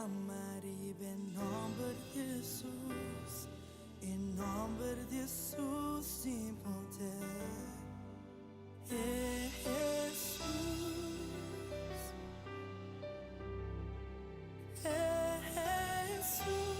sklama riba e nòmber di Hesus, e nòmber di Hesus tin poder. Hesus, Hesus.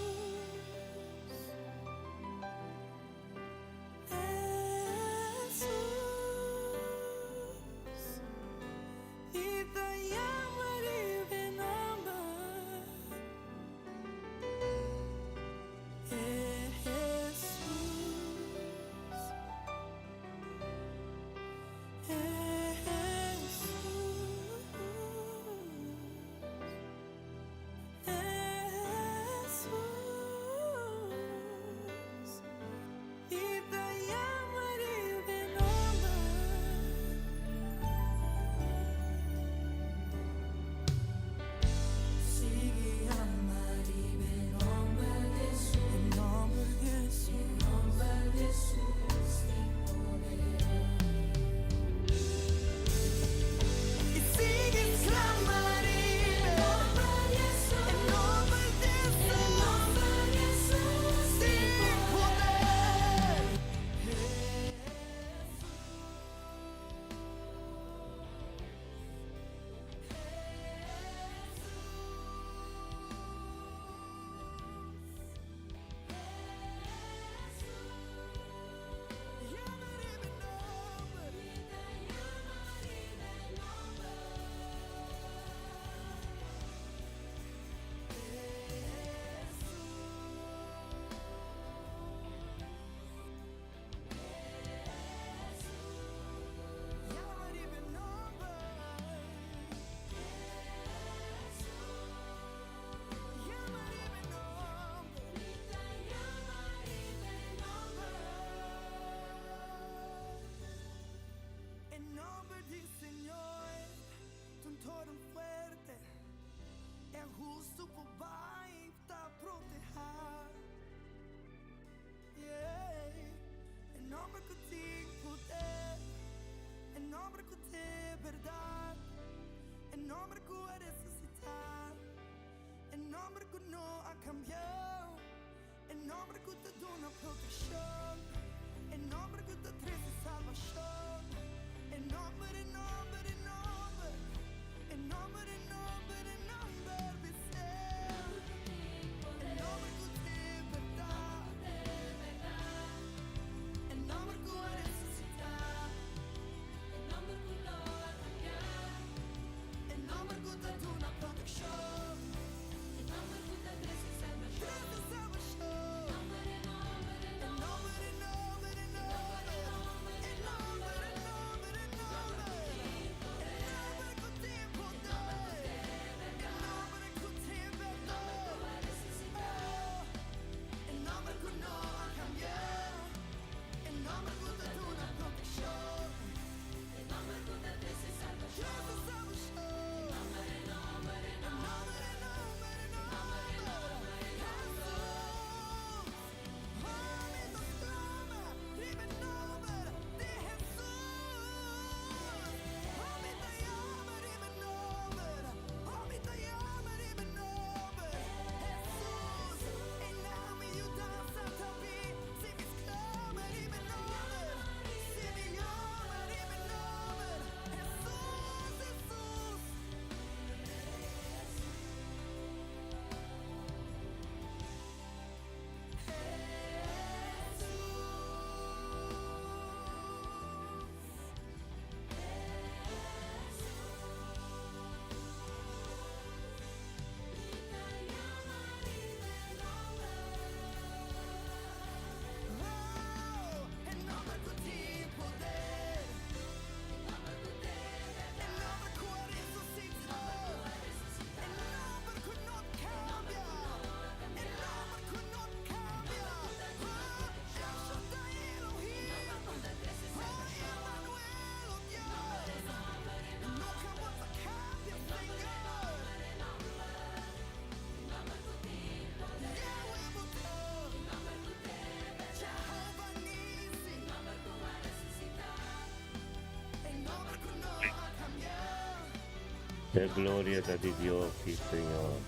E gloria ta di Dios, sí Señor.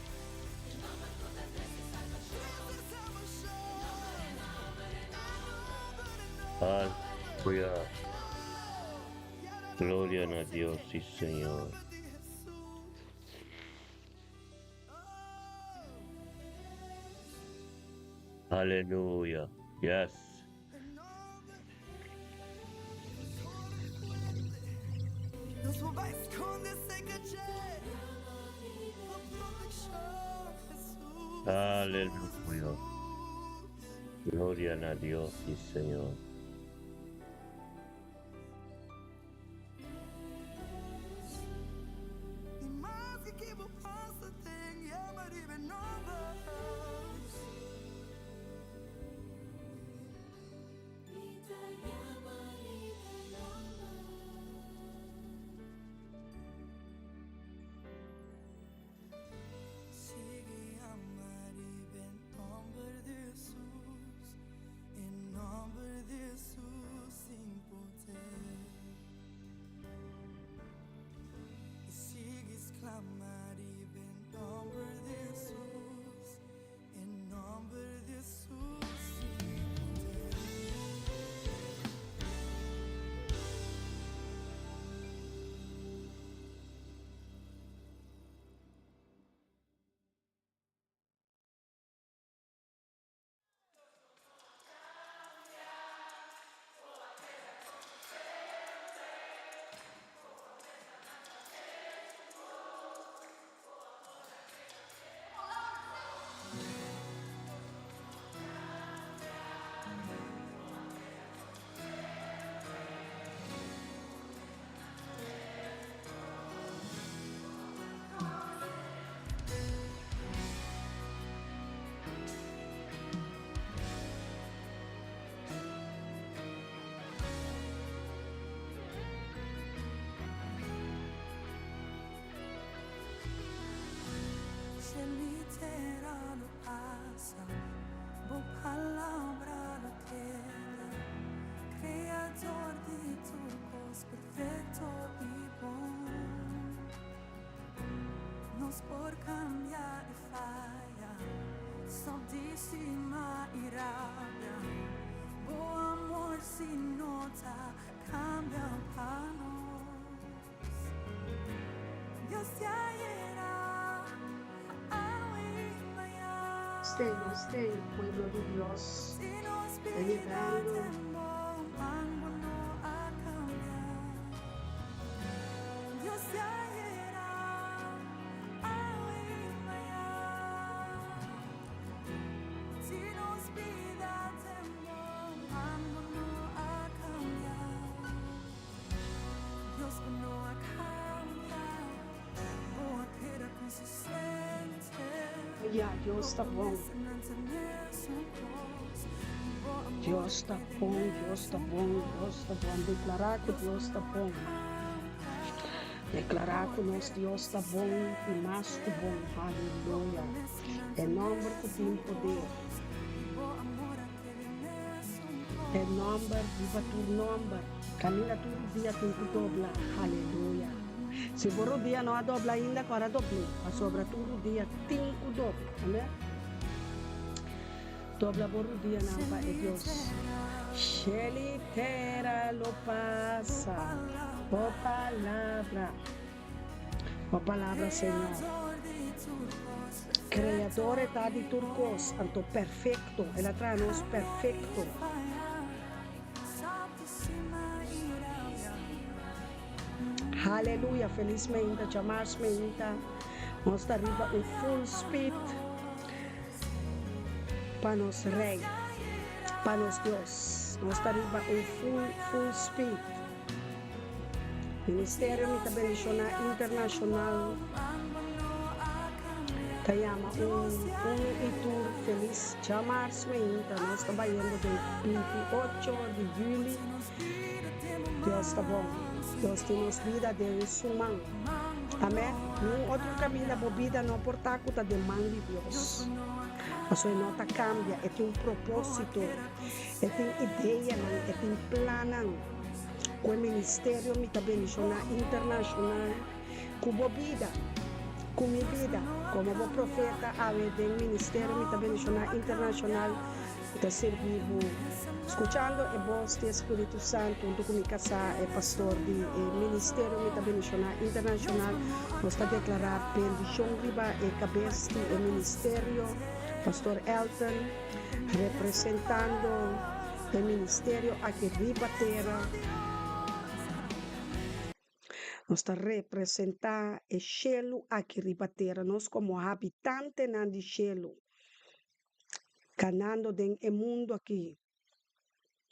Aleluya. Gloria na Dios, sí Señor. Aleluya. Yes. Aleluya. Gloria na Dios, sí Señor. Stay, no stay, pueblo di Dios. Ta yegando. Ya, Dios ta bon. Dios ta bon, Dios ta bon, Dios ta bon. Deklará ku Dios ta bon. Deklará ku nos Dios ta bon i mas ku bon. Aleluya. E nòmber ku tin poder. E nòmber riba tur nòmber. Kaminda tur rudia tin ku dobla. Aleluya. Si bo rudia no a dobla ainda, ku ora dobl'é, pasobra tur rudia tin ku dobla. Amen. Dobla bo rudianan pa e Dios. Shel i tera lo pasa, bo palabra, bo palabra, Señor. Kreador e ta di tur kos, anto perfekto, el a traha nos perfekto. Haleluya, felis meinta, djamars meinta, nos ta riba un full speed pa nos Rey, pa nos Dios. Nos ta riba un full, full speed. Ministerio Mi Ta Bendiciona Internacional ta yama un un y tur felis djamars meinta. Nos ta bayendo den 28 di juli. Dios ta bon. Dios tin nos bida den su man. Amen. Niun otro caminda bo bida no por ta cu ta den man di Dios. Pasobra e no ta cambia. E tin un proposito. E tin ideanan. E tin plannan. Cu e ministerio mi ta bendiciona internacional cu bo bida, cu mi bida. Como bo profeta awe den ministerio mi ta bendiciona internacional. Mi ta sirbi bo skuchando e bos di e Spiritu Santu huntu ku mi kasá, e pastor di e ministerio Mi Ta Bendishoná Internashonal. Nos ta deklará bendishon riba e kabes di e ministerio, Pastor Elton, representando e ministerio aki riba tera. Nos ta representá e shelu aki riba tera, nos komo habitantenan di shelu, kanando den e mundu aki,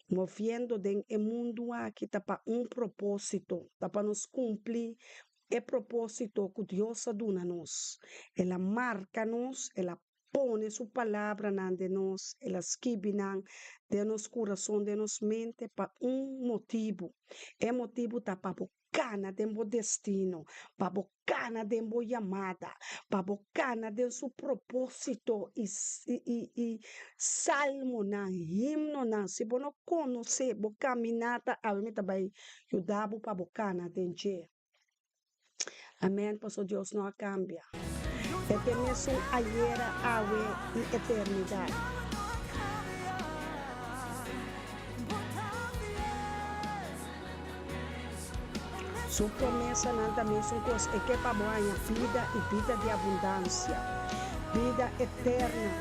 moviendo den e mundu aki ta pa un propósito, ta pa nos kumpli e propósito ku Dios a duna nos. El a marka nos, el a pone su palabranan den nos, el a skibi nan den nos kurason, den nos mente pa un motibu. E motibu ta pa bo kana den bo destino, pa bo kana den bo yamada, pa bo kana den su propósito i i salmonan, himnonan. Si bo no konosé bo kaminata awe mi ta bai yuda bo pa bo kana den dje. Amèn, paso Dios no a kambia. E ta e mesun ayera, awe i eternidat. Su promesanan ta mesun kos, e ke pa bo haña bida i bida di abundansia, bida eterna.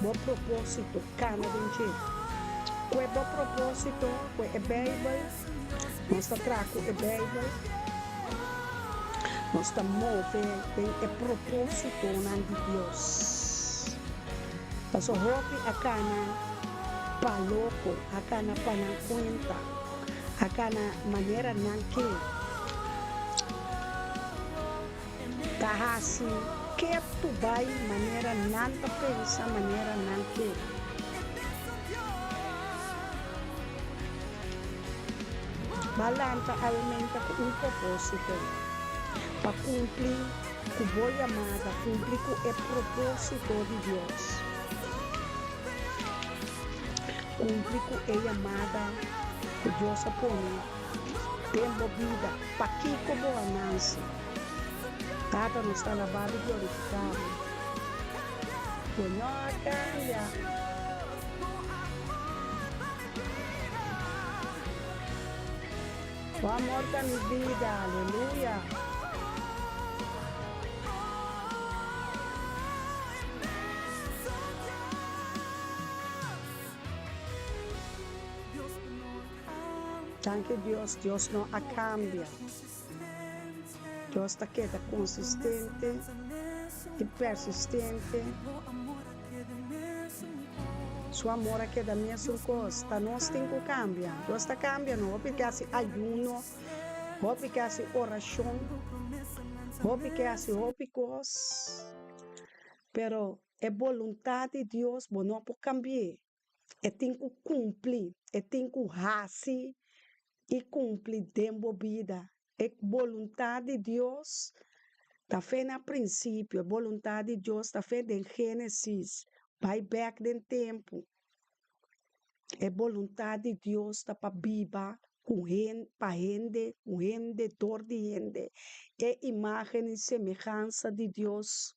Bo propósito, kana den dje. Kue bo propósito? Kue e Beibel. Nos ta traha ku e Beibel. Nos ta move den e propósitonan di Dios. Pasobra hopi a kana pa loko, a kana pa nan kuenta, a kana manera nan ke. Ta hasi ketu bai manera nan ta pensa, manera nan ke. Ba lanta aumenta ku un propósito, pa kumpli ku bo yamada, kumpli ku e propósito di Dios. Kumpli ku e yamada ku Dios a pone den bo bida. Pakiko bo a nanse? Tata nos ta alabá bo i glorifiká bo. Bo no a kambia. Bo amor ta mi bida, aleluya. Danki Dios, Dios no a kambia. Dios ta keda konsistente i persistente. Su amor a keda mesun kos. Ta nos tin ku kambia. Dios ta kambia no. Hopi ke hasi ayuno, hopi ke hasi orashon, hopi ke hasi hopi kos. Pero e boluntat di Dios bo no por kambi'é. E tin ku kumpli, e tin ku hasi i kumpli den bo bida. E boluntat di Dios ta fe na prinsipio, e boluntat di Dios ta fe den Génesis, bai bèk den tempu. E boluntat di Dios ta pa biba ku hen, pa hende, ku hende, dor di hende. E imágen i semehansa di Dios.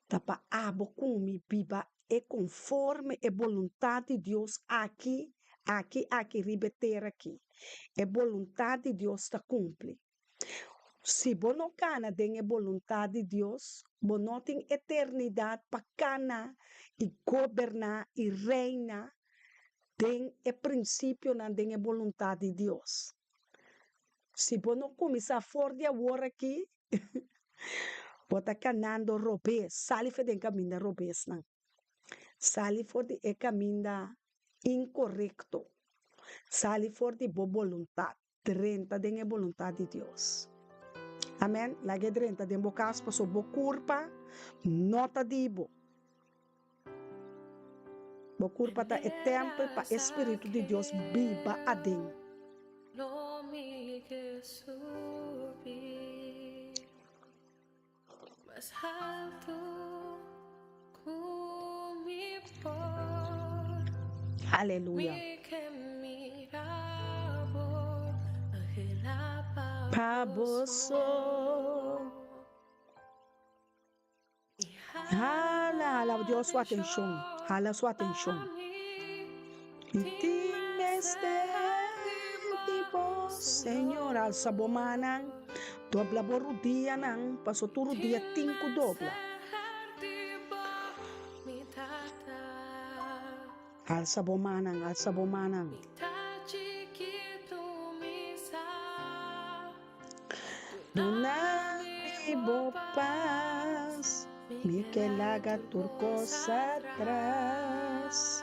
Ta pa abo ku mi biba e konforme e boluntat di Dios aki, aki, aki riba e tera aki. E boluntat di Dios ta kumpli. Si bo no kana den e boluntat di Dios, bo no tin eternidat pa kana i goberná i reina den e prinsipionan den e boluntat di Dios. Si bo no kuminsá for di awor aki, bo ta kanando robes. Sali for di e kaminda robesnan. Sali for di e kaminda inkorekto. Sali for di bo boluntat. Drenta den e boluntat di Dios. Amen. Laga e drenta den bo kas pasobra bo kurpa no ta di bo. Bo kurpa ta e tèmpel pa e Spiritu di Dios biba aden. Aleluya. Pa bo so. Hala, hala Dios su atenshon, hala su atenshon. Mi tin mester di bo, Señor. Alsa bo mannan, dobla bo rudianan, paso tur rudia tin ku dobla. Alsa bo mannan, alsa bo mannan. Duna mi bo pas, mi ke laga tur kos atras.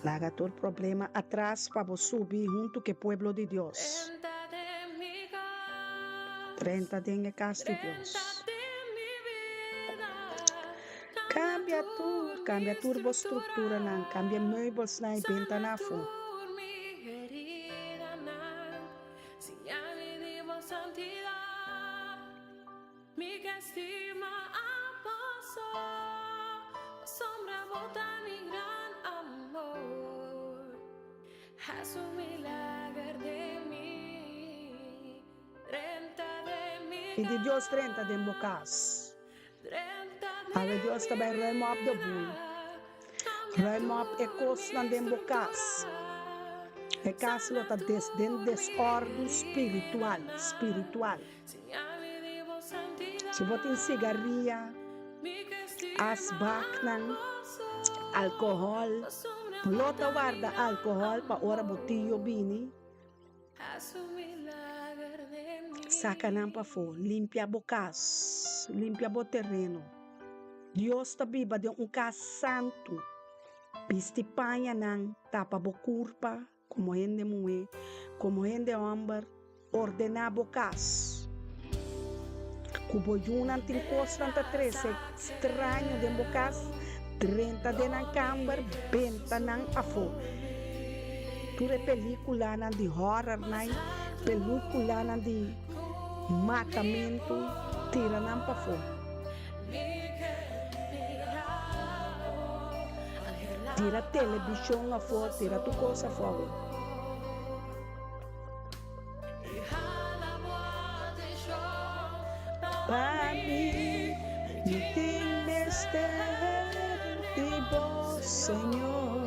Laga tur problema atras pa bo subi huntu ku e pueblo di Dios. Drenta den e kas di Dios. Kambia tur, kambia tur bo strukturanan, kambia meubelsnan i bentanan afó. Pidi Dios drenta den bo kas. Awe Dios ta bai ruim op de boel. Ruim op e kosnan den bo kas. E kas lo ta des den desordu spiritual, spiritual. Si bo tin sigaria, asbaknan, alkohòl, bo lo ta warda alkohòl pa ora bo tio bini. Saka nan pafó, limpia bo kas, limpia bo tereno. Dios ta biba den un kas santu. Bisti pañanan, tapa bo kurpa komo hende muhé, komo hende hòmber, ordená bo kas. Ku bo yunan tin kosnan ta trese straño den bo kas, drenta den nan kamber, benta nan afó. Tur e pelíkulanan di hòròrnan, pelúkulanan di matamentu, tira nan pafó. Tira telebishon afó, tira tur kos afó awor. Pa mi, mi tin mester di bo, Señor.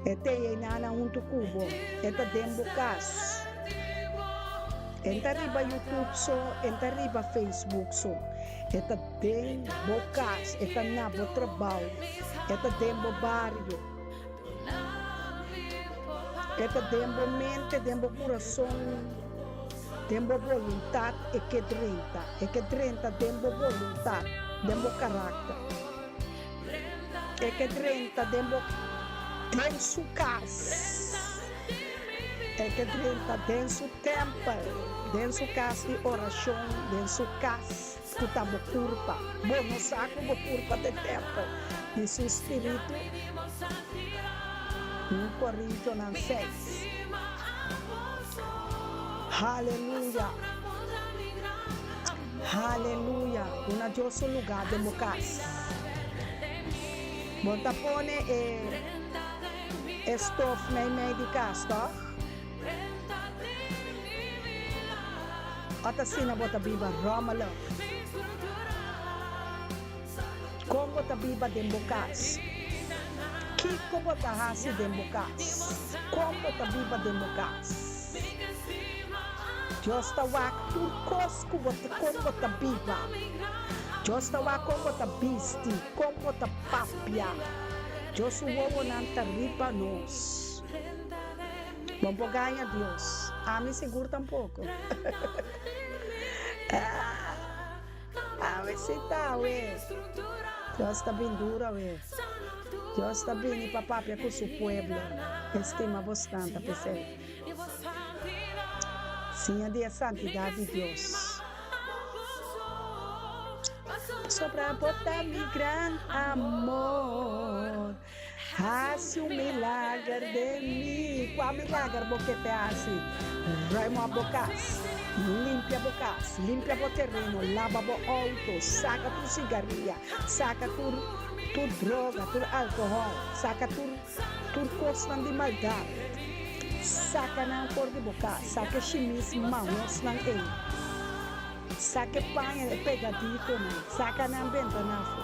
E ta yeinana huntu ku bo, e ta den bo kas. E ta riba YouTube so, e ta riba Facebook so. E ta den bo kas, e ta na bo trabou, e ta den bo bario. E ta den bo mente, den bo kurason, den bo boluntat e ke drenta. E ke drenta den bo boluntat, den bo karakter. E ke drenta den bo, den su kas. E ke drenta den su tèmpel, den su kas di orashon, den su kas ku ta bo kurpa. Bo no sa ku bo kurpa ta e tèmpel di su spiritu? Un Korintionan seis. Haleluya! Haleluya! Duna Dios su lugá den bo kas. Bo ta pone e e stof meimei di kas, tòg? Ot asina bo ta biba ròmelig. Kon bo ta biba den bo kas? Kiko bo ta hasi den bo kas? Kon bo ta biba den bo kas? Dios ta wak tur kos ku bo ta kon bo ta biba. Dios ta wak kon bo ta bisti, kon bo ta papia. Dios su wowonan ta riba nos. Bo por gaña Dios, ami sigur tampoko. Awe si ta awe. Dios ta bin duro awe. Dios ta bini pa papia ku su pueblo. E stima bosnan ta p'esei. Siña di e santidat di Dios. Pasobra bo ta mi gran amor. Hasi un milager den mi. Kua milager bo ke te hasi? Ruim op bo kas, limpia bo kas, limpia bo tereno, laba bo outo, saka tur sigaria, saka tur tur droga, tur alkohòl, saka tur tur kosnan di maldat. Saka nan for di bo kas, saka e shimis mahosnan ei. Saka e paña e pegaditonan, saka nan benta nan afó.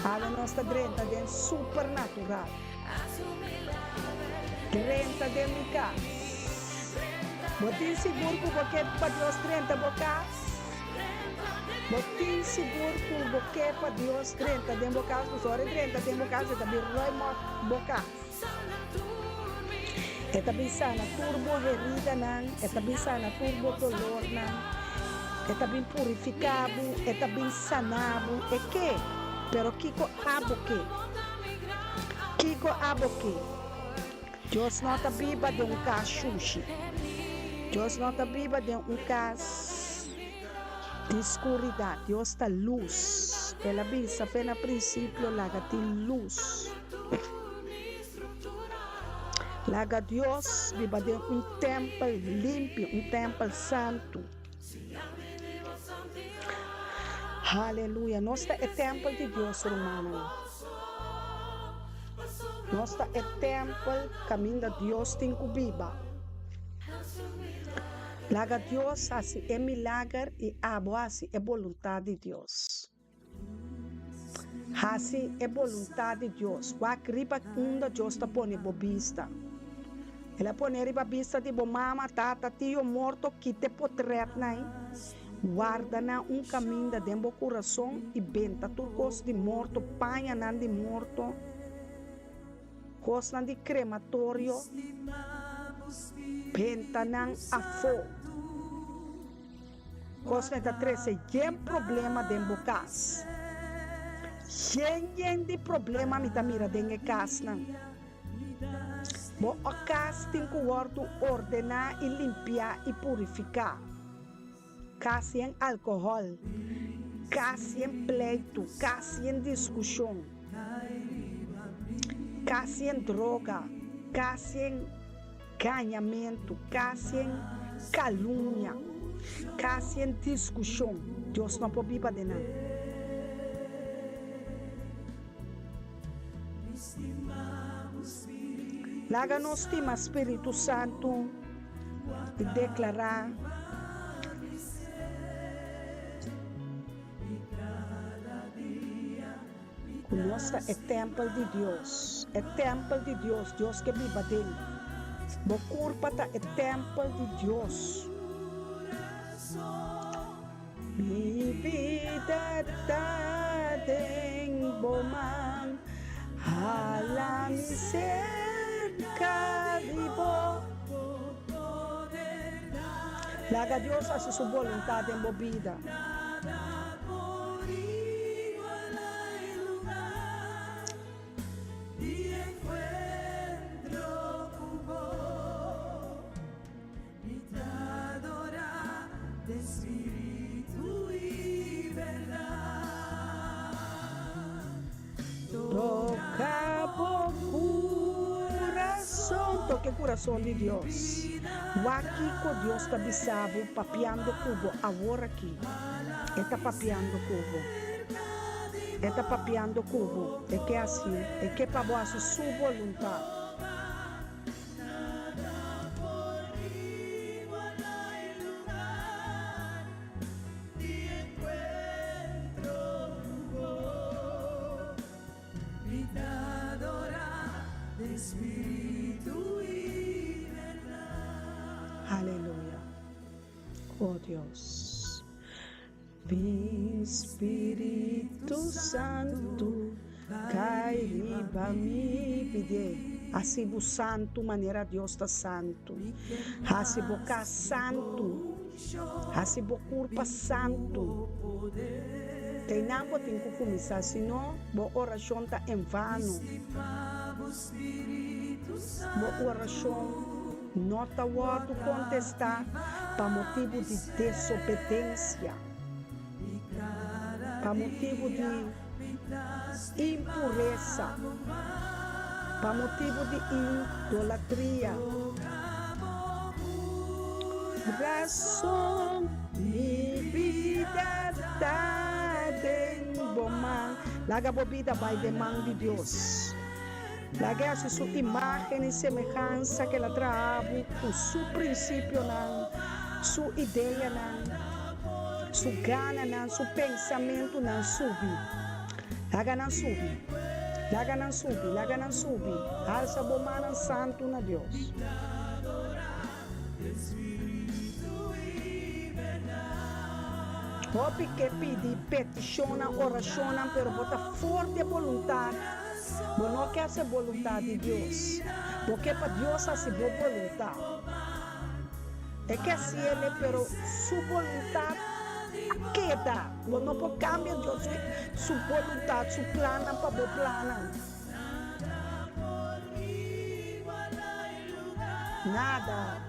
Awe nos ta drenta den supernatural. Drenta den mi kas. Bo tin sigur ku bo ke pa Dios drenta bo kas? Bo tin sigur ku bo ke pa Dios drenta den bo kas? Pasobra ora e drenta den bo kas e ta bin ruimòt bo kas. E ta bin sana tur bo heridanan, e ta bin sana tur bo dolornan, e ta bin purifiká bo, e ta bin sana bo. E ke, pero kiko abo ke? Kiko abo ke? Dios no ta biba den un kas shushi. Dios no ta biba den un kas di skuridat. Dios ta lus. El a bisa fe na prinsipio laga tin lus. Laga Dios biba den un tèmpel limpi, un tèmpel santu. Haleluya! Nos ta e tèmpel di Dios, rumannan. Nos ta e tèmpel kaminda Dios tin ku biba. Laga Dios hasi e milager i abo hasi e boluntat di Dios. Hasi e boluntat di Dios. Wak riba unda Dios ta pone bo bista. El a pone riba bista di bo mama, tata, tio morto, kita e potretnan ei, warda nan un kaminda den bo kurason i benta tur kos di morto, pañanan di morto, kosnan di krematorio, benta nan afó. Cosme ta trece yen problema den bo cas. Yen yen di problema mi ta mira den e casnan. Bo cas tin cu wordo ordena y limpia y purifica. Cas yen alcohol, cas yen pleitu, cas yen discusion, cas yen droga, cas yen. Gañamentu, kasi en kalumnia, kasi en diskushon, Dios no por biba den nan. Laga nos stima Spiritu Santu i deklará. Ku nos ta e tèmpel di Dios. E tèmpel di Dios, Dios ke biba den. Bo kurpa ta e tèmpel di Dios. Mi bida ta den bo man, hala mi serka di bo. Laga Dios hasi su boluntat den bo bida. Toca bo curason, toca e curason di Dios. Wak kico Dios ta bisa bo papiando cu bo awor aki. E ta papiando cu bo. E ta papiando cu bo. E ke haci, e ke pa bo haci su boluntad. Aleluya. Oh Dios. Bin Spiritu Santu kai riba mi. Pidie, hasi bo santu manera Dios ta santu. Hasi bo kas santu. Hasi bo kurpa santu. Teinan bo tin ku kuminsá, sino bo orashon ta en vano. Bo orashon no ta wòrdu kontestá pa motibu di desobedensia, pa motibu di impuresa, pa motibu di idolatria. Rason mi bida ta den bo man. Laga bo bida bai den man di Dios. Laga e hasi su imágen i semehansa ku el a traha bo ku su prinsipionan, Su ideanan, su gananan, su pensamentunan subi. Laga nan subi. Laga nan subi, laga nan subi. Halsa bo mannan santu na Dios. Hopi ke pidi petishonnan, orashonnan, pero bo ta for di e boluntat. Bo no ke hasi e boluntat di Dios. Bo ke pa Dios hasi bo boluntat. E ke hasiel e, pero su boluntat a keda. Bo no por kambia Dios su boluntat, su plannan pa bo plannan. Nada.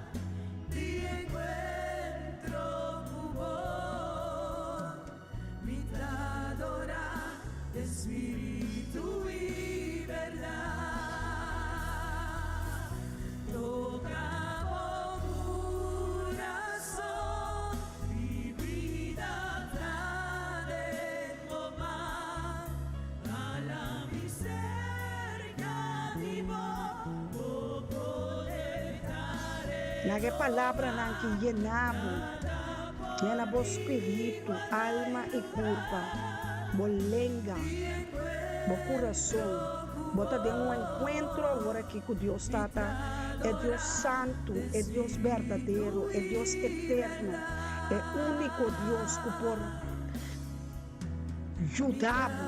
Laga e palabranan ki yena bo, yena bo spiritu, alma i kurpa, bo lenga, bo kurason. Bo ta den un enkuentro awor aki ku Dios Tata, e Dios Santu, e Dios berdadero, e Dios eterno, e úniko Dios ku por yuda bo.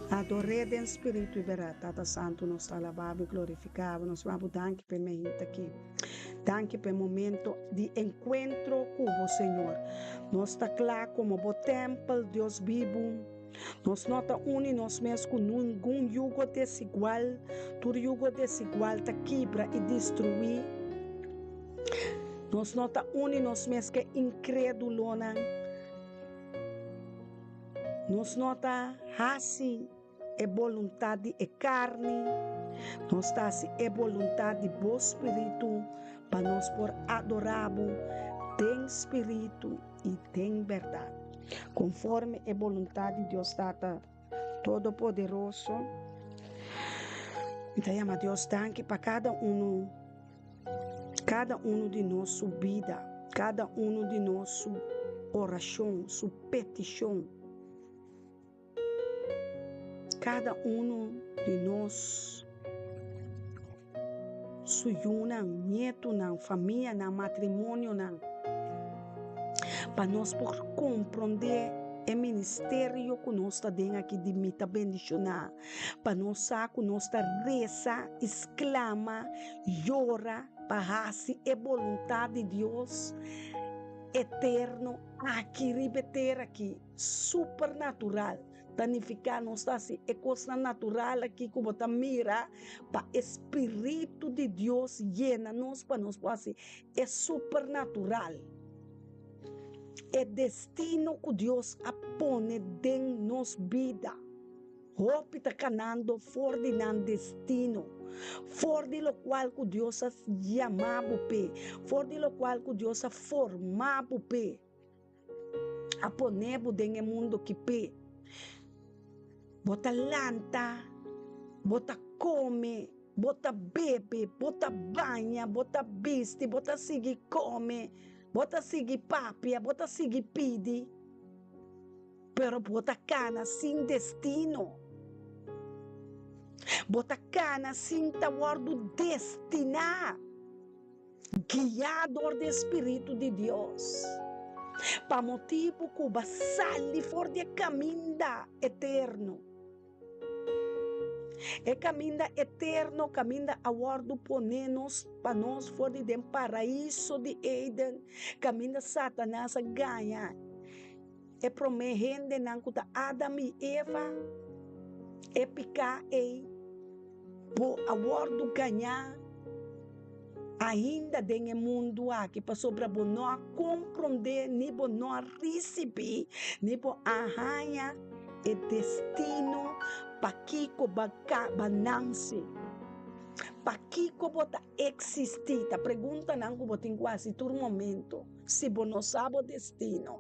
Ador'é den spiritu i bèrdat. Tata Santu, nos ta alabá bo i glorifiká bo. Nos wak bo danki pa e meinta aki. Danki pa e momento di enkuentro ku bo, Señor. Nos ta kla komo bo tèmpel, Dios bibu. Nos no ta uni nos mes ku ningun yugo desigual, tur yugo desigual ta kibra i destruí. Nos no ta uni nos mes ku e inkrédulonan. Nos no ta hasi e boluntat di e karni, nos ta hasi e boluntat di bo spiritu pa nos por adorá bo den spiritu i den bèrdat, konforme e boluntat di Dios Tata Todopoderoso. Mi ta yama Dios danki pa kada unu, kada unu di nos su bida, kada unu di nos su orashon, su petishon. Kada unu di nos su yunan, nietunan, famianan, matrimonionan, pa nos por komprondé e ministerio ku nos ta den aki di Mi Ta Bendishoná, pa nos sa ku nos ta resa i sklama, yora pa hasi e boluntat di Dios eterno aki riba e tera aki. Supernatural ta nifiká nos ta hasi e kosnan natural aki ku bo ta mira pa e Spiritu di Dios yena nos pa nos por hasi e supernatural. E destino ku Dios a pone den nos bida. Hopi ta kanando for di nan destino, for di lokual ku Dios a yama bo p'e, for di lokual ku Dios a forma bo p'e. A pone bo den e mundo ki p'e. Bo ta lanta, bo ta kome, bo ta bebe, bo ta baña, bo ta bisti, bo ta sigui kome, bo ta sigui papia, bo ta sigui pidi, pero bo ta kana sin destino. Bo ta kana sin ta wòrdu destiná. Guiá dor di e spiritu di Dios, pa motibu ku bo a sali for di e kaminda eterno. E kaminda eterno kaminda a wòrdu poné nos pa nos for di den paraiso di Eden, kaminda Satanas a gaña e promé hendenan ku ta Adam i Eva, e piká ei. Bo a wòrdu gañá ainda den e mundu aki pasobra bo no a komprondé ni bo no a risibí ni bo a haña e destino pakiko bo a nanse, pakiko bo ta eksistí. Ta preguntanan ku bo tin ku hasi tur momento si bo no sa bo destino.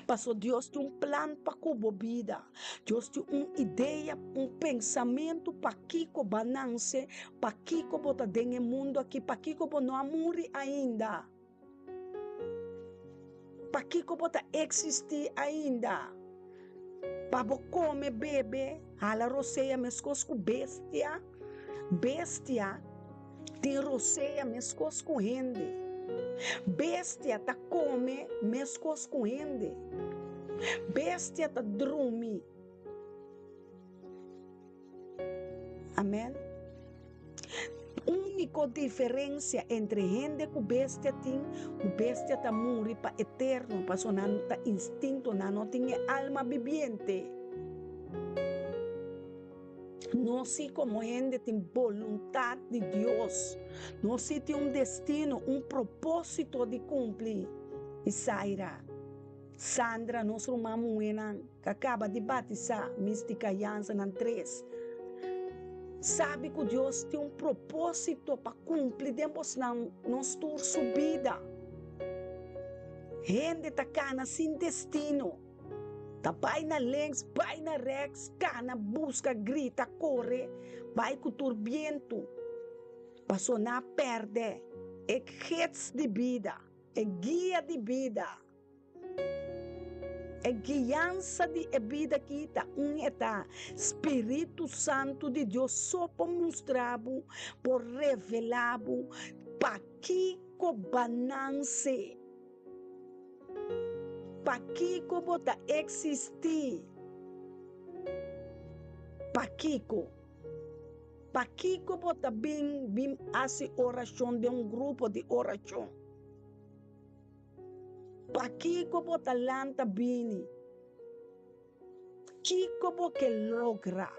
Paso Dios tin un plan pa ku bo bida. Dios tin un idea, un pensamentu pakiko bo a nanse, pakiko bo ta den e mundu aki, pakiko bo no a muri ainda. Pakiko bo ta eksistí ainda? Pa bo kome, bebe, hala rosea meskos ku bestia? Bestia tin rosea meskos ku hende. Bestia ta kome meskos ku hende. Bestia ta drumi. Amen. Úniko diferensia entre hende ku bestia tin, ku bestia ta muri pa eterno, pasobra nan ta instinto, nan no tin e alma bibiente. Nos si komo hende tin boluntat di Dios. Nos si tin un destino, un propósito di kumpli. Isaira, Sandra, nos ruman muhénan ku a kaba di batisá, Mística Jansen, nan tres, sabi ku Dios tin un propósito pa kumpli den bosnan, nos tur su bida. Hende ta kana sin destino, ta bai na links, bai na rèks, kana, buska, grita, kore, bai ku tur bientu, pasobra nan a pèrdè e gids di bida. E guia di bida. E guiansa di e bida aki ta un e ta Spiritu Santu di Dios so por mustra bo, por revela bo pakiko ba nanse, pakiko bo ta eksistí, pakiko. Pakiko bo ta bin bin hasi orashon den un grupo di orashon? Pakiko bo ta lanta bini? Kiko bo ke logra?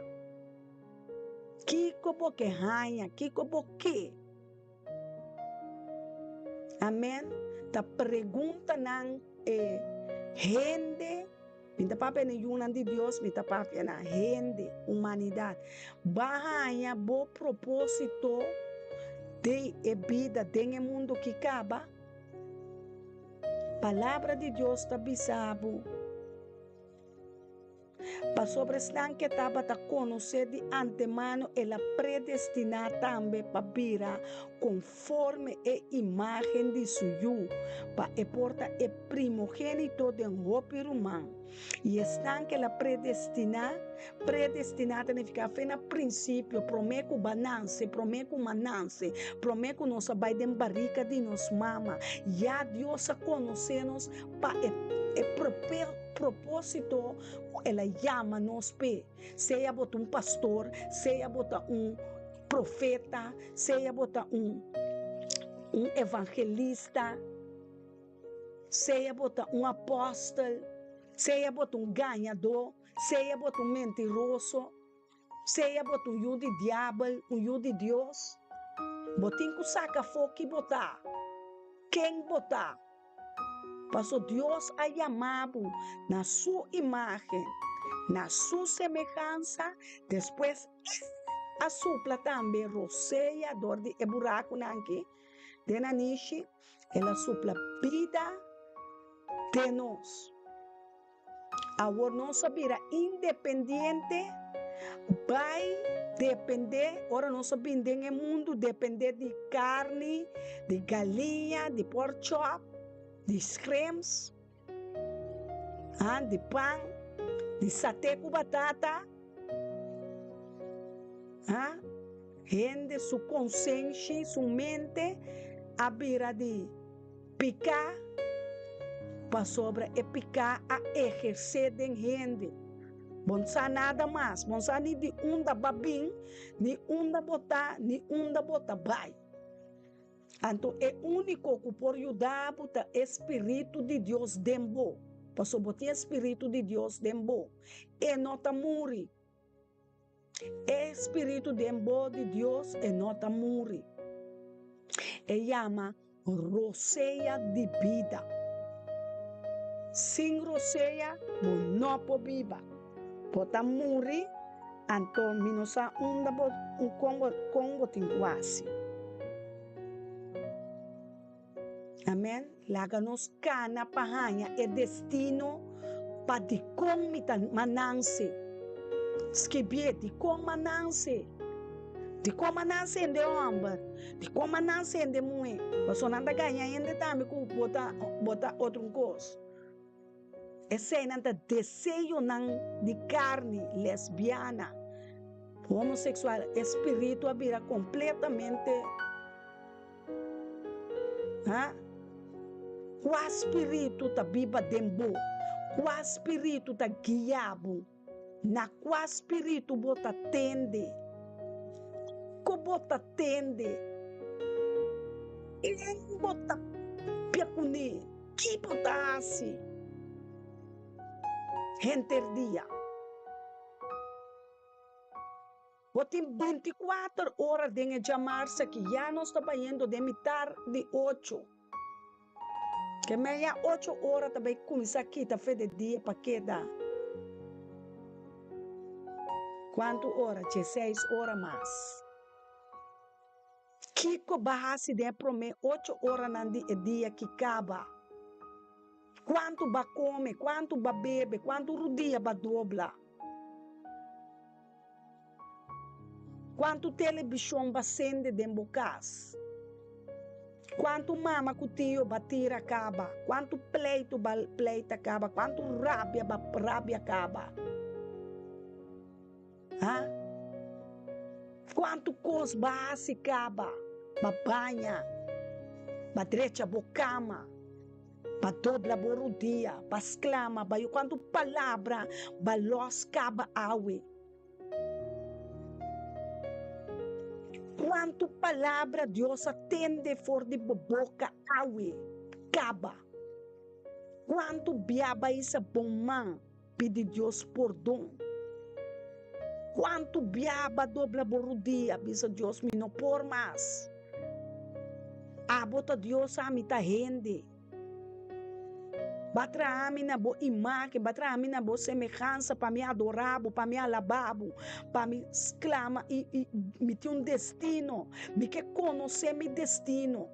Kiko bo ke haña? Kiko bo ke? Amen. Ta preguntanan e hende, mi ta papia na yunan di Dios, mi ta papia na hende, humanidad. Ba haña bo propósito den e bida, den e mundo ki kaba? Palabra di Dios ta bisa bo. Pasobra esnan ke tabata konosé di antemano el a predestiná tambe pa bira konforme e imágen di su Yu, pa e por ta e primogénito den hopi ruman. I esnan ke el a predestiná, predestiná ta nifiká fe na prinsipio, promé ku bo a nanse, promé ku mi a nanse, promé ku nos a bai den barika di nos mama, ya Dios a konosé nos pa e e propósito ku el a yama nos p'e. Sea bo ta un pastor, sea bo ta un profeta, sea bo ta un un evangelista, sea bo ta un apòstel, sea bo ta un gañadó, sea bo ta un mentiroso. Sea bo ta un yu di diabel, un yu di Dios, bo tin ku saka afó ki bo ta, ken bo ta. Paso Dios a yama bo na su imágen, na su semehansa, despues E a supla tambe rosea dor di e burakunan aki den nanishi, El a supla bida den nos. Awor nos a bira independiente, bai depende, ora nos a bin den e mundu, depende di karni, di galiña, di pork chop, di shrimps, ah, di pan, di sate ku batata, ah, hende su konsenshi, su mente a bira di. Piká, pasobra e piká a ehersé den hende. Bo no sa nada mas, bo no sa ni di unda bo a bin, ni unda bo ta, ni unda bo ta bai. Anto e úniko ku por yuda bo ta e spiritu di Dios den bo, pasobra bo tin e spiritu di Dios den bo. E no ta muri. E spiritu den bo di Dios e no ta muri. E yama rosea di bida. Sin rosea bo no por biba. Bo ta muri, anto mi no sa unda bo kon bo kon bo tin ku hasi. Amen. Laga nos kana pa haña e destino pa dikon mi ta mananse. Skibié, dikon mananse? Dikon mananse hende hòmber? Dikon mananse hende muhé? Pasobra nan ta gaña hende tambe ku bo ta bo ta otro un kos. Eseinan ta deseonan di karni, lesbiana, homoseksual. E spiritu a bira kompletamente. Ha? Kua spiritu ta biba den bo? Kua spiritu ta guia bo? Na kua spiritu bo ta tende? Ku bo ta tende? Ken bo ta papia kuné? Ki bo ta hasi henter dia? Bo tin binti kuater ora den e djamarsa ki ya nos ta bayendo den mitar di ocho. Ke meya ocho ora ta bay kuminsá kita fe de dia pa keda kuantu ora? Dieseis ora mas. Kiko ba hasi den e promé ocho oranan di e dia ki kaba? Kuantu ba kome? Kuantu ba bebe? Kuantu rudia ba dobla? Kuantu telebishon ba sende den bo kas? Kuantu mama ku tio ba tira kaba? Kuantu pleitu ba pleita kaba? Kuantu rabia ba rabia kaba? Ha? Kuantu kos ba hasi kaba? Ba baña, ba drecha bo kama. Pa dobla bo rudia, pa sklama, pa yu kuantu palabra ba lòs kaba awe. Kuantu palabra Dios a tende for di bo boka awe kaba. Kuantu bia ba hisa bo man pidi Dios pordon. Kuantu bia ba dobla bo rudia bisa Dios mi no por mas. Abo ta Dios ami ta hende. Ba traha mi na bo imagen, ba traha mi na bo semehansa pa mi adora bo, pa mi alaba bo, pa mi sklama i i mi tin un destino. Mi ke konosé mi destino.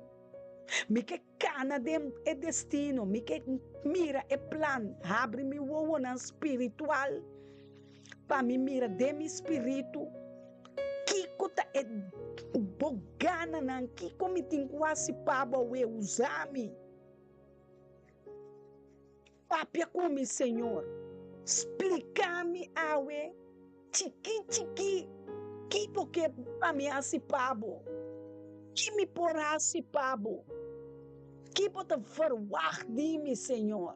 Mi ke kana den e destino. Mi ke mira e plan. Habri mi wowonan spiritual pa mi mira den mi spiritu. Kiko ta e bo gananan? Kiko mi tin ku hasi pa bo awe? Usa mi. Papia ku mi, Señor. Splika mi awe chikí chikí ki bo ke pa mi hasi pa bo. Ki mi por hasi pa bo? Ki bo ta verwagt di mi, Señor?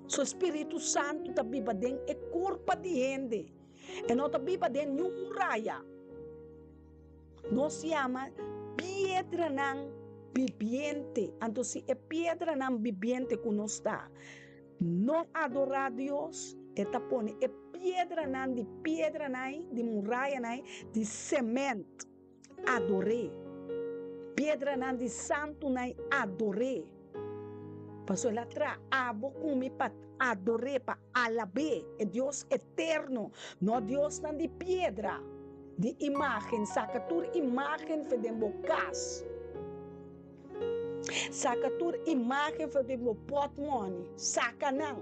Su spiritu santu ta biba den e kurpa di hende. E no ta biba den niun muraya. Nos yama piedranan bibiente. Anto si e piedranan bibiente ku nos ta no adorá Dios, e ta pone e piedranan di piedranan, di murayanan, di sement. Ador'é. Piedranan di santunan ador'é. Pasobra el a traha abo ku mi pa ador'é, pa alab'é, e Dios eterno, no diosnan di piedra, di imágen. Saka tur imágen for den bo kas. Saka tur imágen for den bo pòtmòni. Saka nan.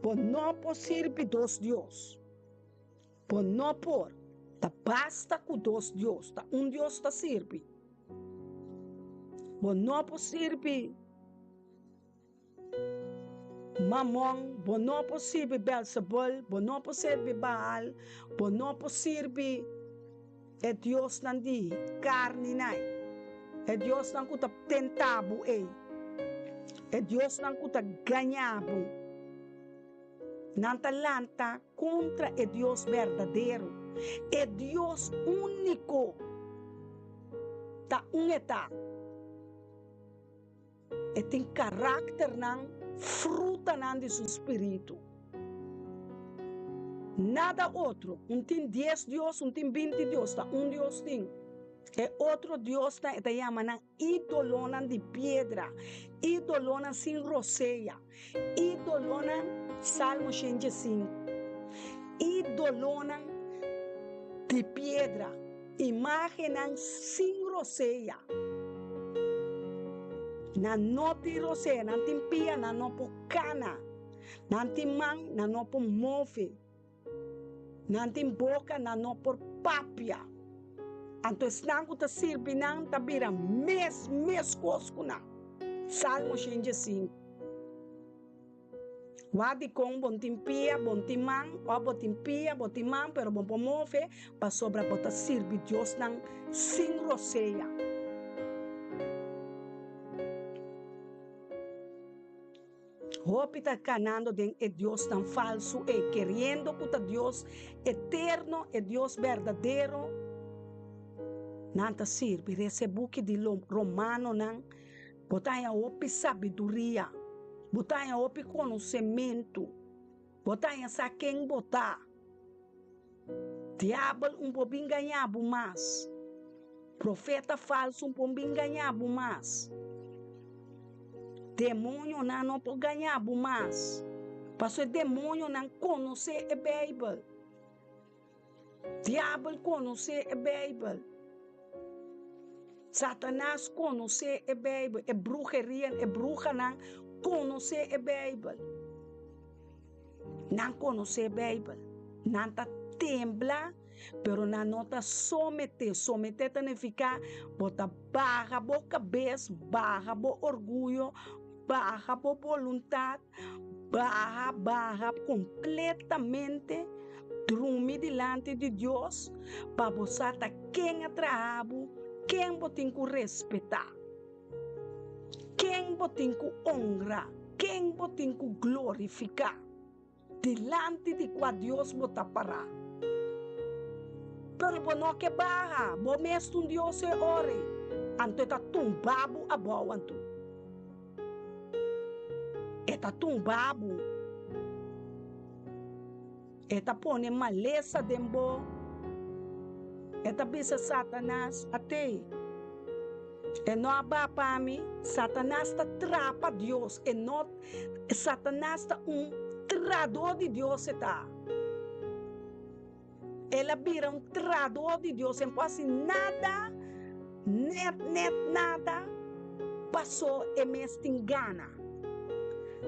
Bo no por sirbi dos dios. Bo no por. Ta basta ku dos dios, ta un Dios ta sirbi. Bo no por sirbi Mamon, bo no por sirbi Belzebul, bo no por sirbi Baal, bo no por sirbi e diosnan di karninan, e diosnan ku ta tenta bo ei, e diosnan ku ta gaña bo. Nan ta lanta kontra e Dios berdadero, e Dios úniko. Ta un e ta. E tin karakternan, frutanan di su spiritu. Nada otro. Un tin dies dios, un tin binti dios, ta un Dios tin. E otro diosnan e ta yama nan Ídolonan di piedra, ídolonan sin rosea, ídolonan, Salmo 105, ídolonan di piedra, imágennan sin rosea. Nan no tin rosea, nan tin pia, nan no por kana. Nan tin man, nan no por move. Nan tin boka, nan no por papia. Anto esnan ku ta sirbi nan ta bira mes meskos ku nan. Salmo 105. Wak dikon bo tin pia, bo tin man, òf bo tin pia, bo tin man, pero bo por move, pasobra bo ta sirbi diosnan sin rosea. Hopi ta kanando den e diosnan falsu ei, keriendo ku ta Dios eterno, e Dios berdadero. Nan ta sirbi. Resa e buki di Romanonan. Bo ta haña hopi sabiduria. Bo ta haña hopi konosementu. Bo ta haña sa ken bo ta. Diabel un por bin gaña bo mas. Profeta falsu un por bin gaña bo mas. Demonionan no por gaña bo mas. Pasobra e demonionan konosé e Beibel. Diabel konosé e Beibel. Satanas konosé e Beibel. E bruherianan, e bruhanan konosé e Beibel. Nan konosé e Beibel. Nan ta tembla, pero nan no ta someté. Someté ta nifiká bo ta baha bo kabes, baha bo orguyo, baha bo boluntat. Baha, baha kompletamente, drumi dilanti di Dios pa bo sa ta ken a traha bo, ken bo tin ku respetá, ken bo tin ku honra, ken bo tin ku glorifiká, dilanti di kua Dios bo ta pará. Pero bo no ke baha, bo mes ta un Dios e ora ei, anto e ta tumba bo abou anto. E ta tumba bo. E ta pone malesa den bo. E ta bisa Satanas, Atei, e no a ba pa mi. Satanas ta trapa Dios. E no, Satanas ta un tradó di Dios e ta. El a bira un tradó di Dios, e no por hasi nada, nèt nèt nada, pasó e mes tin gana.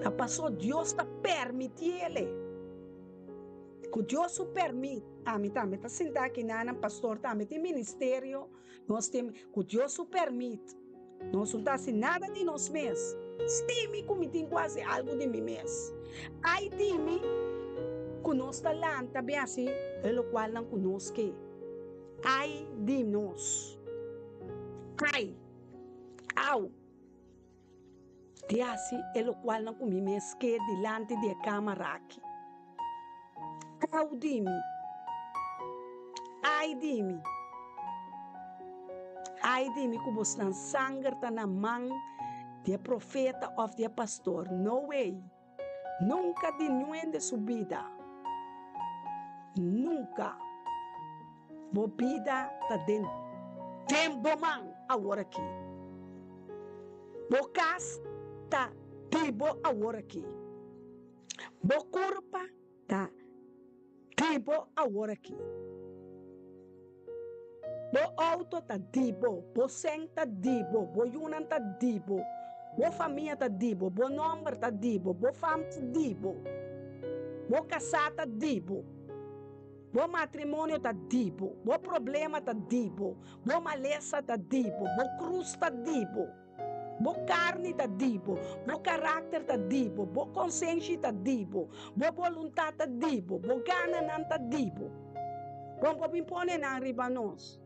Ta pasó Dios ta permitiele. Ku Dios su permit, ami tambe ta sinta aki nan, pastor tambe tin ministerio, nos tin, ku Dios su permit, nos no ta hasi nada di nos mes. Stimi ku mi tin ku hasi algu di mi mes. Ai di mi ku nos ta lanta bin hasi e lokualnan ku nos ke. Ai di nos. Ai. Au. Di hasi e lokualnan ku mi mes ke dilanti di e kamara aki. Au di mi! Ai di mi! Ai di mi ku bosnan sanger ta na man di e profeta òf di e pastor. No way! Nunka di niun hende su bida. Nunka! Bo bida ta den den bo man aworakí. Bo kas ta di bo aworakí. Bo kurpa ta di bo aworakí. Bo outo ta di bo, bo sèn ta di bo, bo yunan ta di bo, bo famia ta di bo, bo nòmber ta di bo, bo fam ta di bo, bo kasá ta di bo, bo matrimonio ta di bo, bo problema ta di bo, bo malesa ta di bo, bo krus ta di bo. Bo karni ta di bo, bo karakter ta di bo, bo konsenshi ta di bo, bo boluntat ta di bo, bo gananan ta di bo. Bon por bin pone nan riba nos.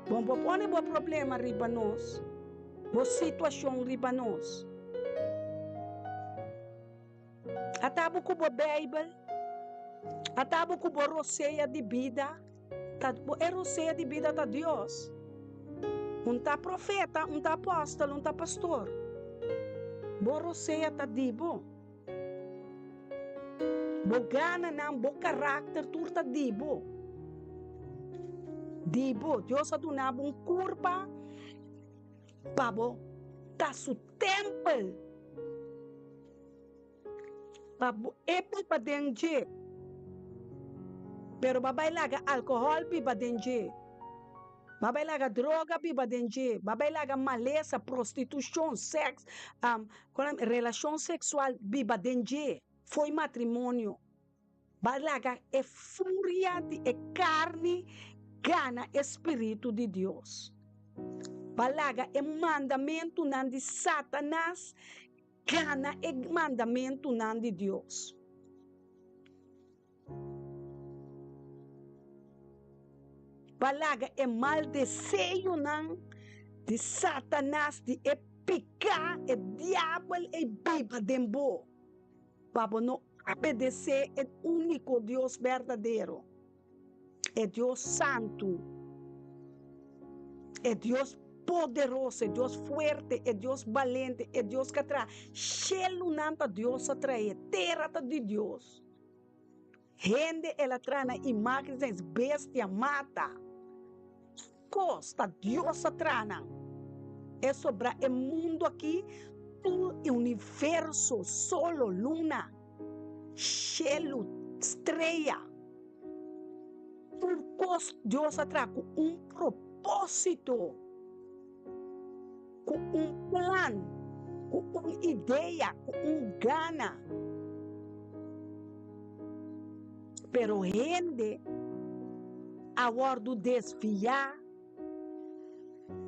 Bon por pone bo problema riba nos, bo situashon riba nos. Ata bo ku bo Beibel, ata bo ku bo rosea di bida, ta bo e rosea di bida ta Dios. Un ta profeta, un ta apòstel, un ta pastor. Bo rosea ta di bo. Bo gananan, bo karakter tur ta di bo. Di bo. Dios a duna bo un kurpa pa bo ta su tèmpel. Pa bo e biba den dje. Pero bo a bai laga alkohòl biba den dje. Bo a bai laga droga biba den dje, bo a bai laga malesa, prostitushon, sèks, relashon seksual biba den dje, fo'i matrimonio. Bo a laga e furia di e karni gana e spiritu di Dios. Bo a laga e mandamentunan di Satanas gana e mandamentunan di Dios. Pa laga e mal deseonan di Satanas, di e piká, e diabel ei biba den bo, pa bo no obedesé e úniko Dios berdadero, e Dios santu, e Dios poderoso, e Dios fuerte, e Dios balente, e Dios ku a traha shelunan ta Dios a trahe, tera ta di Dios. Hende el a traha na imágen di bestia, mata. Kos ta Dios a traha nan. E sobra e mundu aki, tur e universo, solo, luna, shelu, strea. Tur kos Dios a traha ku un propósito, ku un plan, ku un idea, ku un gana. Pero hende a wòrdu desviá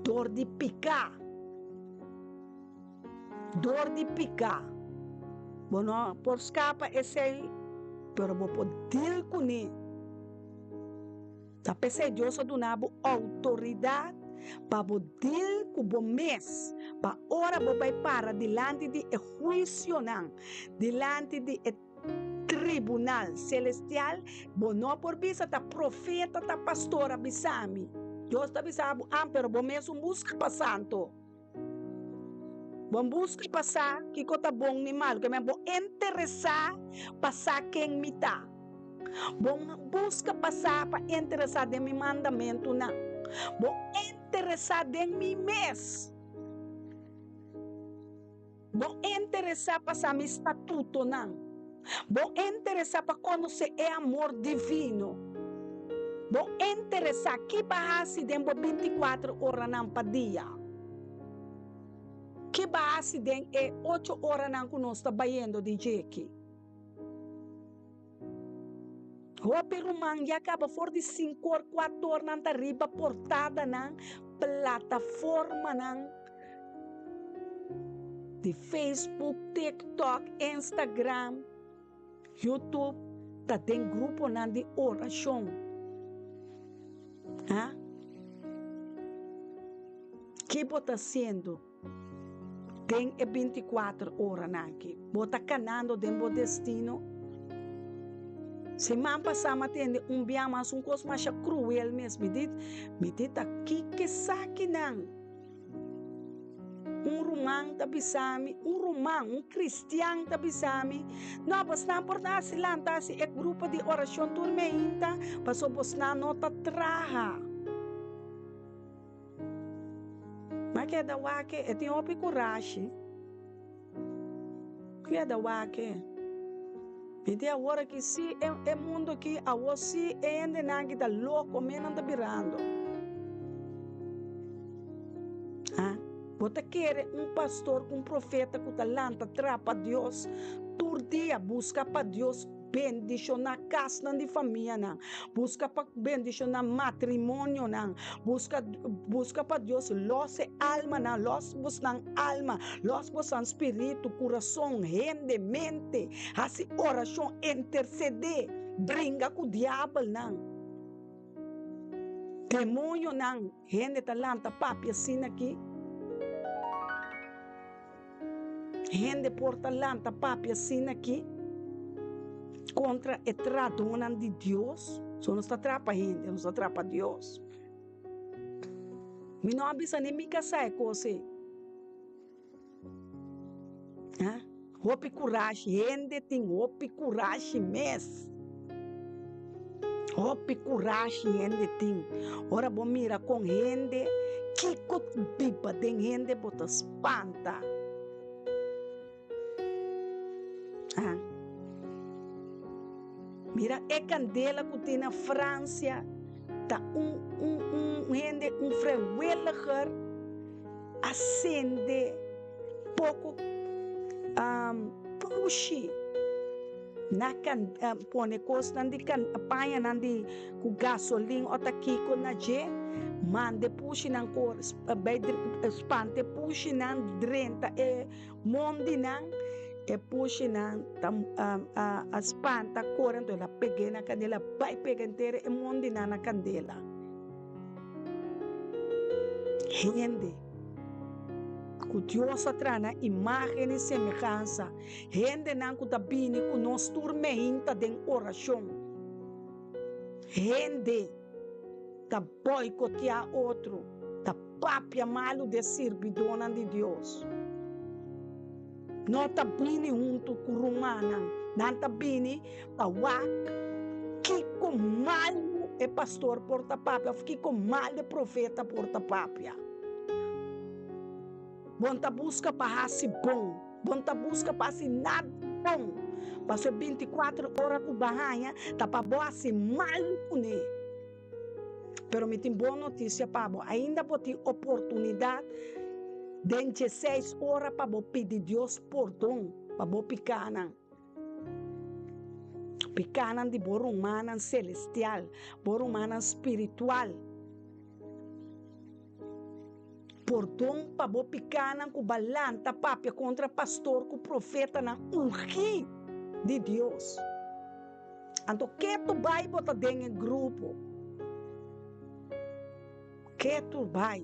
dor di piká. Dor di piká. Bo no por skapa esei, pero bo por dil kuné. Ta p'esei Dios a duna bo outoridat pa bo dil ku bo mes, pa ora bo bai para dilanti di e huisionan, dilanti di e tribunal selestial, bo no por bisa ta profeta, ta pastor a bisa mi. Dios ta bisa bo, ah, pero bo mes un buska pa santo. Bo buska pa sa kiko ta bon ni mal, ke men bo interesá pa sa ken mi ta. Bo buska pa sa pa interesá den mi mandamentunan. Bo interesá den mi mes. Bo interesá pa sa mi statutonan. Bo interesá pa konosé e amor divino. Bo interesá ki bo a hasi den bo bintikuater oranan pa dia. Ki bo a hasi den e ocho oranan ku nos ta bayendo di djeki. Hopi ruman ya kaba for di sinkor, kuator nan ta riba portadanan, plataformanan di Facebook, TikTok, Instagram, YouTube, ta den gruponan di orashon. Ha? Ki bo ta hasiendo den e bintikuater oranan aki? Bo ta kanando den bo destino? Siman pasá mi a tende un bia mas un kos masha kruel mes. Mi di, mi di ta kiko esakinan? Un ruman ta bisa mi, un ruman, un kristian ta bisa mi, No, bosnan por ta hasi lanta hasi e grupo di orashon tur meinta, pasobra bosnan no ta traha. Ma keda wak e tin hopi kurashi. Keda wak e. Mi di awor aki si e mundu aki awor si e hendenan aki ta loko men nan ta birando. Ha? Bo ta kere un pastor ku un profeta ku ta lanta tra pa Dios tur dia buska pa Dios bendishoná kasnan di famianan, buska pa bendishoná matrimonionan, buska buska pa Dios lòs e almanan, lòs bosnan alma, lòs bosnan spiritu, kurason, hende, mente, hasi orashon, intersedé, bringa ku diabelnan, demonionan. Hende ta lanta papia asina aki. Hende por ta lanta papia asina aki kontra e tradónan di Dios. So nos ta traha pa hende, nos ta traha pa Dios. Mi no a bisa ni mi kasá e kos ei. Ha? Hopi kurashi, hende tin hopi kurashi mes. Hopi kurashi hende tin. Ora bo mira kon hende, kiko biba den hende bo ta spanta. Ha? Mira e kandela ku tin na Fransia ta un un un. Un hende, un vrijwilliger a sende poko pushi na kan pone kosnan di kan pañanan di ku gasolin o ta kiko na dje manda e pushinan kor bai spanta e pushinan drenta e mondinan e pushinan ta a spanta kore anto el a peg'é na kandela bai pega henter e mondinan na kandela. Hende ku Dios a traha na imágen i semehansa, hendenan ku ta bini ku nos tur meinta den orashon, hende ta boikoteá otro, ta papia malu di e sirbidónan di Dios. No ta bini huntu ku rumannan, nan ta bini pa wak kiko malu e pastor por ta papia òf kiko malu e profeta por ta papia. Bo no ta buska pa hasi bon, bo no ta buska pa hasi nada bon, pasobra e binti kuater ora ku bo a haña ta pa bo hasi malu kuné. Pero mi tin bon notisia pa bo, ainda bo tin oportunidat den dieseis ora pa bo pidi Dios pordon pa bo pikanan. Pikanan di bo rumannan selestial, bo rumannan spiritual. Pordon pa bo pikanan ku ba lanta papia kontra pastor ku profetanan ungí di Dios. Anto ketu bai bo ta den e grupo. Ketu bai.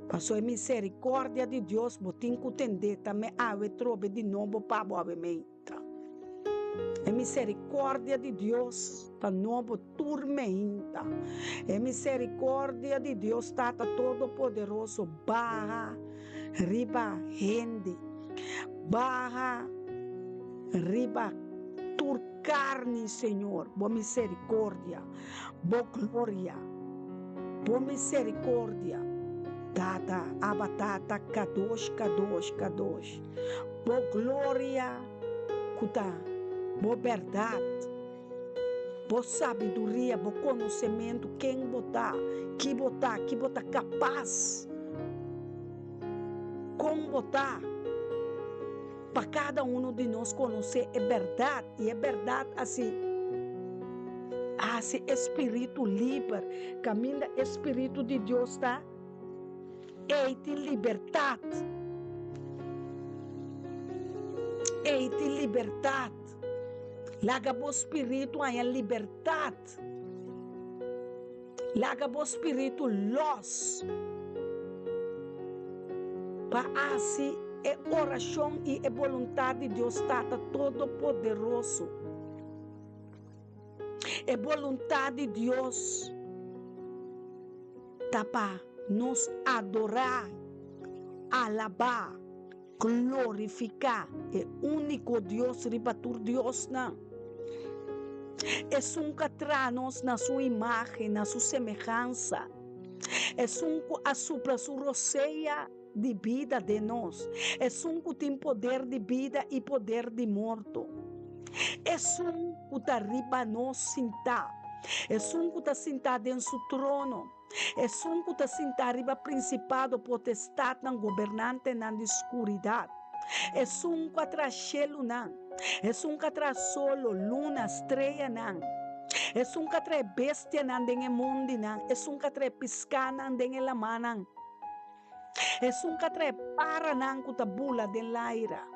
Paso e misericordia di Dios bo tin cu tende ta me awe trobe di nobo pa bo awe meinta. E misericordia di Dios ta nobo tur meinta. E misericordia di Dios Tata Todopoderoso baha riba hende. Baha riba tur carni, Señor, bo misericordia, bo gloria, bo misericordia. Tata, Abba Tata, Kadosh, Kadosh, Kadosh. Bo gloria cu ta bo berdad, bo sabiduria, bo conocemento, ken bo ta, ki bo ta, ki bo ta capas, con bo ta. Pa kada uno di nos konosé e bèrdat, i e bèrdat hasi hasi e spiritu liber. Kaminda e spiritu di Dios ta, ei tin libertat. Ei tin libertat. Laga bo spiritu haña libertat. Laga bo spiritu lòs pa hasi e orashon i e boluntat di Dios Tata Todopoderoso. E boluntat di Dios ta pa nos adorá, alabá, Glorifiká e úniko Dios riba tur diosnan. Esun ku a traha nos na su imágen, na su semehansa. Esun ku a supla su rosea di bida den nos. Esun ku tin poder di bida i poder di morto. Esun ku ta riba nos sintá. Esun ku ta sintá den su trono. Esun ku ta sintá riba prinsipado, potestatnan, gobernantenan di skuridat. Esun ku a traha shelunan. Esun ku a traha solo, luna, streanan. Esun ku a traha e bestianan den e mondinan. Esun ku a traha e piskánan den e lamannan. Esun ku a traha e paranan ku ta bula den laira.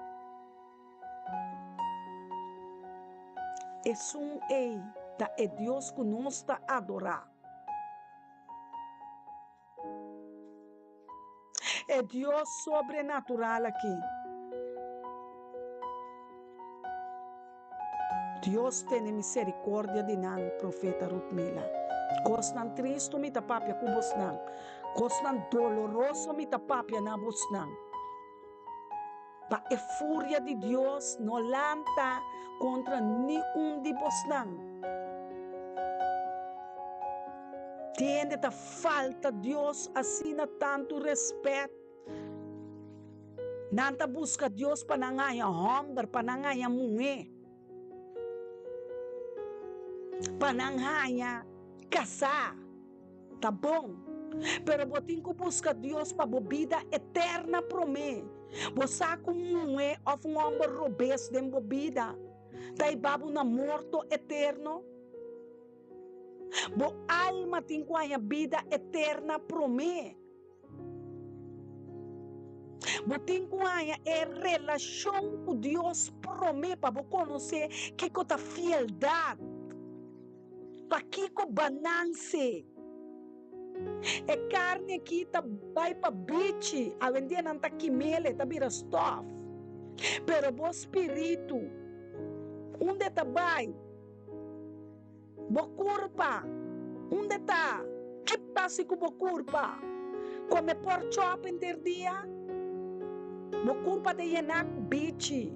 Esun ei ta e Dios ku nos ta adorá. E Dios sobrenatural aki. Dios tene misericordia di nan, Profeta Ruthmila. Cosnan tristo mi ta papia cu bosnan. Cosnan doloroso mi ta papia na bosnan. Pa e furia di Dios no lanta kontra ni un di bosnan. Tin hende ta falta Dios asina tantu rèspèt. Nan ta buska Dios pa nan haña hòmber, pa nan haña muhé, pa nan haña kasá. Ta bon. Pero bo tin ku buska Dios pa bo bida eterna promé. Bo sa ku un muhé òf un hòmber robes den bo bida ta hiba bo na morto eterno? Bo alma tin ku haña bida eterna promé. Bo tin ku haña e relashon ku Dios promé pa bo konosé kiko ta fieldat. Pakiko bananse? E karni aki ta bai pa bichi, awendia nan ta kimel, e ta bira stof. Pero bo spiritu, unda e ta bai? Bo kurpa, unda e ta? Ki pasa ku bo kurpa? Kome porkchop henter dia? Bo kurpa ta yená ku bichi.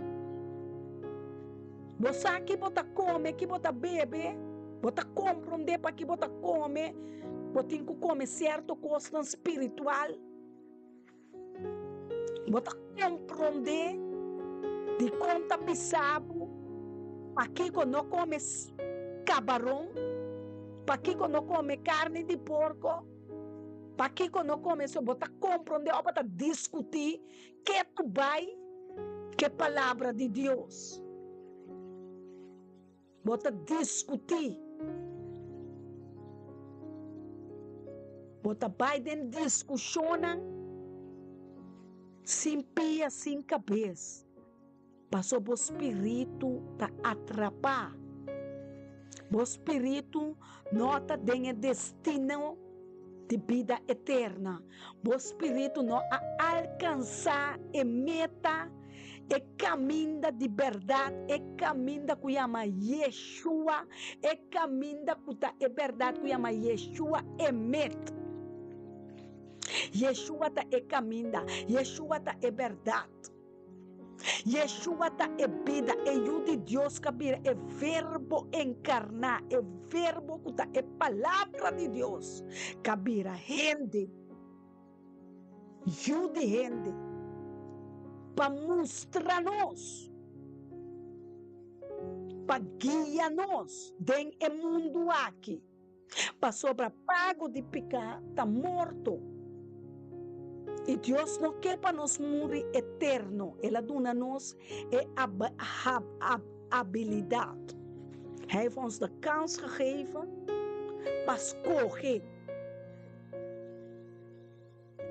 Bo sa ki bo ta kome, ki bo ta bebe, bo ta komprondé pa ki bo ta kome, bo tin ku kome sierto kosnan spiritual. Bo ta komprondé dikon ta bisa bo pakiko no kome kabaron, pakiko no kome karni di porko, pakiko no kome eso. Bo ta komprondé òf bo ta diskutí Ke tu bai ke palabra di Dios? Bo ta diskutí. Bo ta bai den diskushonnan sin pia, sin kabes, paso bo spiritu ta atrapá. Bo spiritu no ta den e destino di bida eterna. Bo spiritu no a alkansá e meta, e kaminda di bèrdat, e kaminda ku yama Yeshua, e kaminda ku ta e bèrdat ku yama Yeshua Emet. Yeshua ta e kaminda, Yeshua ta e bèrdat. Yeshua ta e bida, e Yu di Dios ku a bira e Verbo enkarná, e Verbo ku ta e Palabra di Dios ku a bira hende, Yu di hende, pa mustra nos, pa guia nos den e mundu aki. Pasobra pago di piká ta morto, i Dios no ke pa nos muri eterno. El a duna nos e abilidat. Hij heeft ons de kans gegeven pa skohe.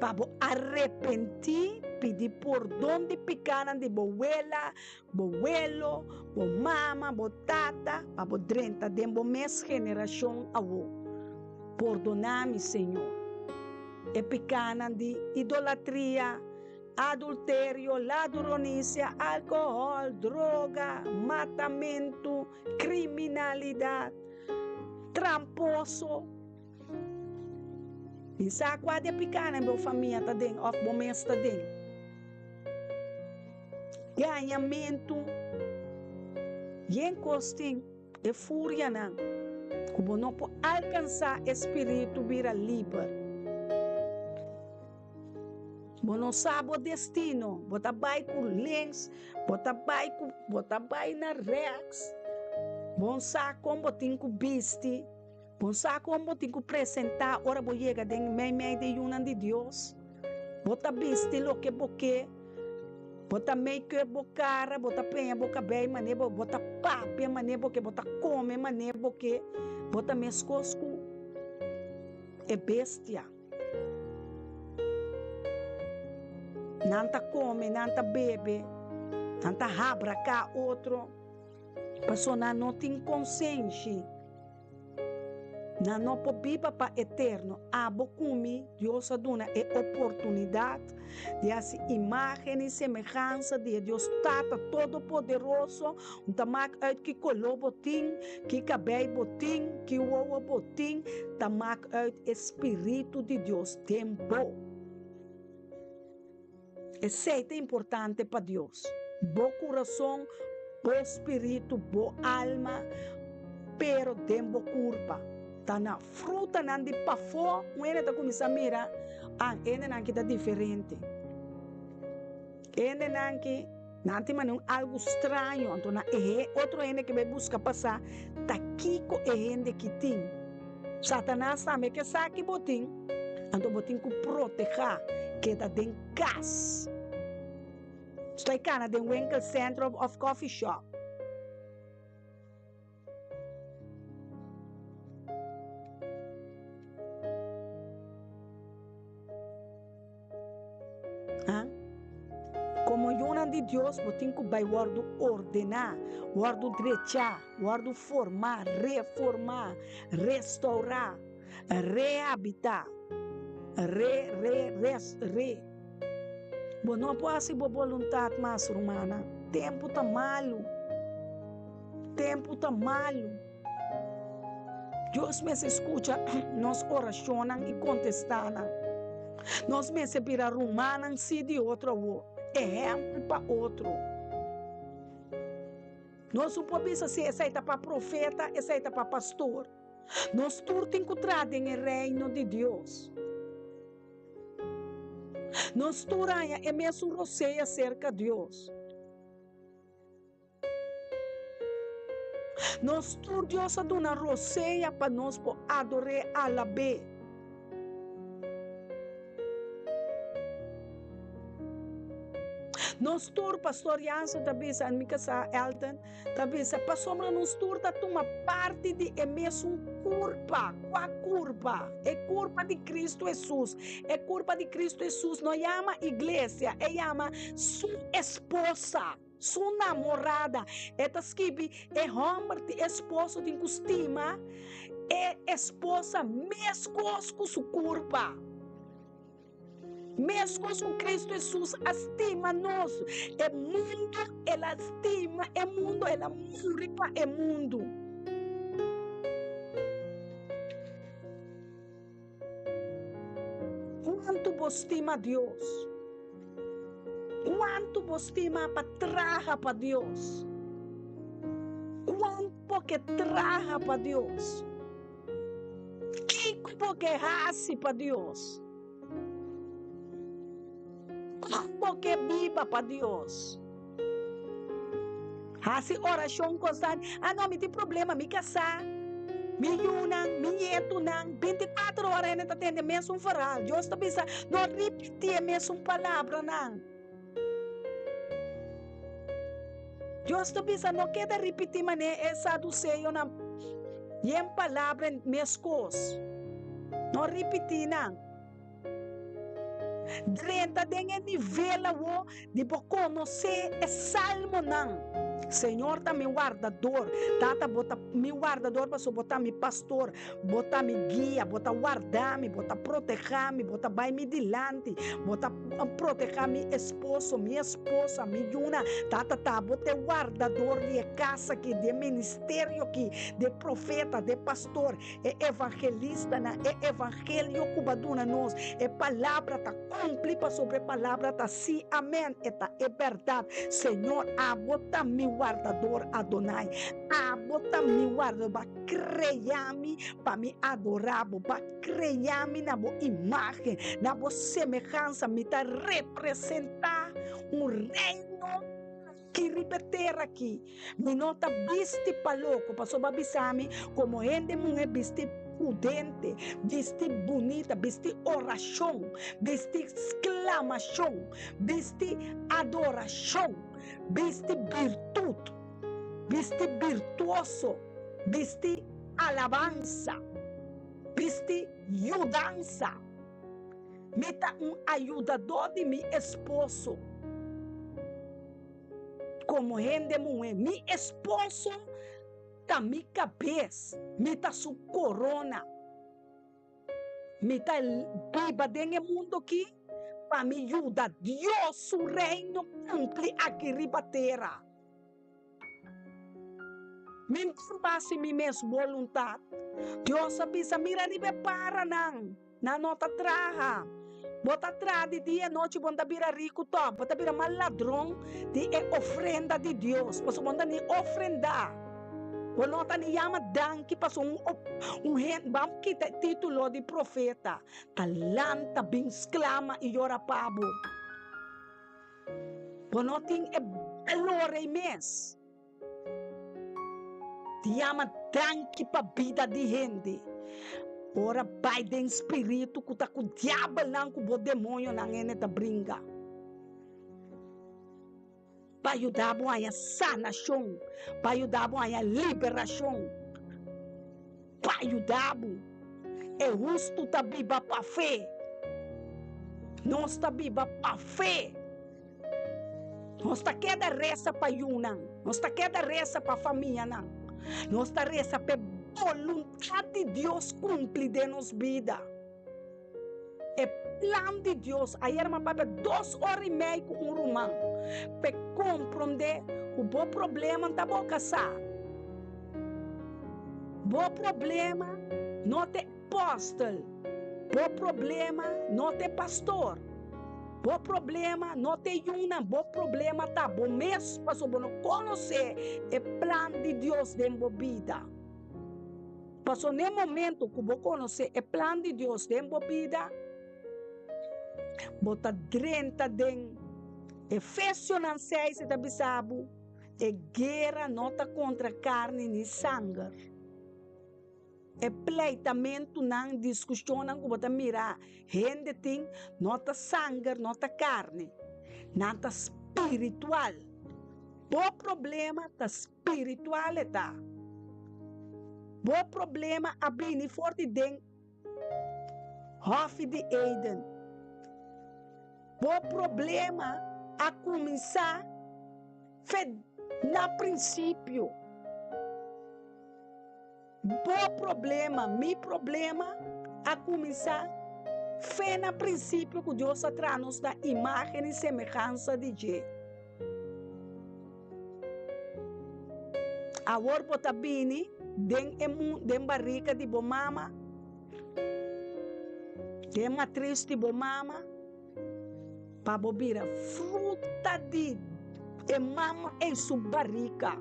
Pa bo arepentí, pidi pordon di pikánan di bo wela, bo welo, bo mama, bo tata, pa bo drenta den bo mes generashon awó. Pordoná mi, Señor, e pikánan di idolatria, adulterio, ladronisia, alkohòl, droga, matamentu, kriminalidat, tramposo. Mi sa kua di e pikanan bo famia ta den òf bo mes ta den. Gañamentu, yen kos tin e furianan ku bo no por alkansá e spiritu bira liber. Bo no sa bo destino, bo ta bai ku links, bo ta bai ku, bo ta bai na rèks, bo no sa kon bo tin ku bisti. Bo sa kon bo tin ku presentá ora bo yega den meimei di yunan di Dios? Bo ta bisti loke bo ke, bo ta make-up bo kara, bo ta peña bo kabei manera bo, bo ta papia manera bo ke, bo ta kome manera bo ke, bo ta meskos ku e bestia. Nan ta kome, nan ta bebe, nan ta habraká otro, pasobra nan no tin konsenshi. Nan no por biba pa eterno. Abo ku mi, Dios a duna e oportunidat di hasi imágen i semehansa di e Dios Tata Todopoderoso. Un ta mak uit ki koló bo tin, ki kabei bo tin, ki wowo bo tin, ta mak uit e spiritu di Dios den bo. Esei ta importante pa Dios. Bo kurason, bo spiritu, bo alma, pero den bo kurpa. Ta na frutanan di pafó un hende ta kuminsá mira, Ah, e hendenan aki ta diferente. E hendenan aki, nan tin manera un algu straño. Anto na e otro hende ke bai buska pa sa ta kiko e hende aki tin. Satanas tambe ke sa ki bo tin, anto bo tin ku protehá, keda den kas. Stoi kana den winkelcentrum òf coffee shop. Ha? Komo yunan di Dios bo tin ku bai wòrdu ordená, wòrdu drechá, wòrdu formá, reformá, restourá, rehabitá, re, re, res, re. Bo no por hasi bo boluntat mas, rumannan. Tempu ta malu. Tempu ta malu. Dios mester skucha nos orashonnan i kontestá nan. Nos mester bira rumannan sí di otro awor, ehèmpel pa otro. Nos no por bisa si esei ta pa profeta, esei ta pa pastor. Nos tur tin ku traha den e Reino di Dios. Nos tur haña e mesun rosea serka Dios. Nos tur Dios a duna rosea pa nos por ador'é, alab'é. Nos tur, Pastor Jansen ta bisa, en mi kasá Elton ta bisa, pasobra nos tur ta tuma parti di e mesun kurpa. Kua kurpa? E kurpa di Kristu Hesus. E kurpa di Kristu Hesus no yama iglesia, e yama su esposa. Su namorada. E ta skibi, E hòmber di esposo tin ku stima e esposa meskos ku su kurpa. Meskos ku Kristu Hesus a stima nos. E mundu, el a stima e mundu, el a muri pa e mundu. Kuantu bo stima Dios? Kuantu bo stima pa traha pa Dios? Kuantu bo ke traha pa Dios? Kiko bo ke hasi pa Dios? Kon bo ke biba pa Dios? Hasi orashon konstant. Ah no, mi tin problema, mi kasá, mi yunan, mi ñetunan, bintikuater ora hende ta tende mesun verhaal. Dios ta bisa, no ripití e mesun palabranan. Dios ta bisa, no keda ripití manera e saduseonan yen palabra meskos. No ripití nan. Drenta den e nivel awo di bo konosé e salmonan. Señor ta mi wardador. Tata, bo ta mi wardador pasobra bo ta mi pastor, bo ta mi guia, bo ta warda mi, bo ta protehá mi, bo ta bai mi dilanti, bo ta protehá mi esposo, mi esposa, mi yunan. Tata, ta bo ta e wardador di e kas aki, di e ministerio aki, di e profeta, di e pastor. E evangelistanan, e evangelio ku bo a duna nos, e palabra ta kumpli pasobra e palabra ta sí, amèn, e ta e bèrdat. Señor, abo ta mi wardador, Adonai, abo ta mi wardador, bo a krea mi pa mi adorá bo, bo a krea mi na bo imágen, na bo semehansa, mi ta representá un reino. Ki riba e tera aki mi no ta bisti pa loko, pasobra a bisa mi komo hende muhé bisti prudente, bisti bunita, bisti orashon, bisti sklamashon, bisti adorashon, bisti birtut, bisti birtuoso, bisti alabansa, bisti yudansa. Mi ta un ayudadó di mi esposo komo hende muhé. Mi esposo ta mi kabes, mi ta su korona. Mi ta biba den e mundu akí pa mi yuda Dios su Reino kumpli aki riba tera. Mi no ta hasi mi mes boluntat. Dios a bisa, Mira riba e paranan. Nan no ta traha. Bo ta traha di dia i nochi, bo no ta bira riku tòg. Bo ta bira mas ladron di e ofrenda di Dios, pasobra bo no ta ni ofrendá. Bo no ta ni yama danki pasobra un un hende, bam kita e título di profeta, ta lanta bin sklama i yora pa bo. Bo no tin e balor ei mes. Di yama danki pa bida di hende. Ora bai den spiritu ku ta ku diabelnan ku bo demoñonan hende ta bringa. Pa yuda bo haña sanashon, pa yuda bo haña liberashon, pa yuda bo. E hustu ta biba pa fe. Nos ta biba pa fe. Nos ta keda resa pa yunan, nos ta keda resa pa famianan, nos ta resa p'e boluntat di Dios kumpli den nos bida. E plan di Dios, ayer mi a papia dos ora i mei ku un ruman p'e komprondé ku bo problema ta bo kasá. Bo problema no ta e apòstel, bo problema no ta e pastor. Bo problema no ta e yunan, bo problema ta bo mes pasobra bo no konosé e plan di Dios den bo bida. Pasobra na e momento ku bo konosé e plan di Dios den bo bida, bo ta drenta den Efesionan seis e ta bisa bo, e guera no ta kontra karni ni sanger. E pleitamentunan, diskushonnan ku bo ta mira hende tin, no ta sanger, no ta karni. Nan ta spiritual. Bo problema ta spiritual e ta. Bo problema a bini for di den Hòfi di Eden. Bo problema a kuminsá fe na prinsipio. Bo problema, mi problema, a kuminsá fe na prinsipio ku Dios a traha nos na imágen i semehansa di dje. Awor bo ta bini den e den barika di bo mama, den matris di bo mama, pa bo bira fruta di e mama ei su barika,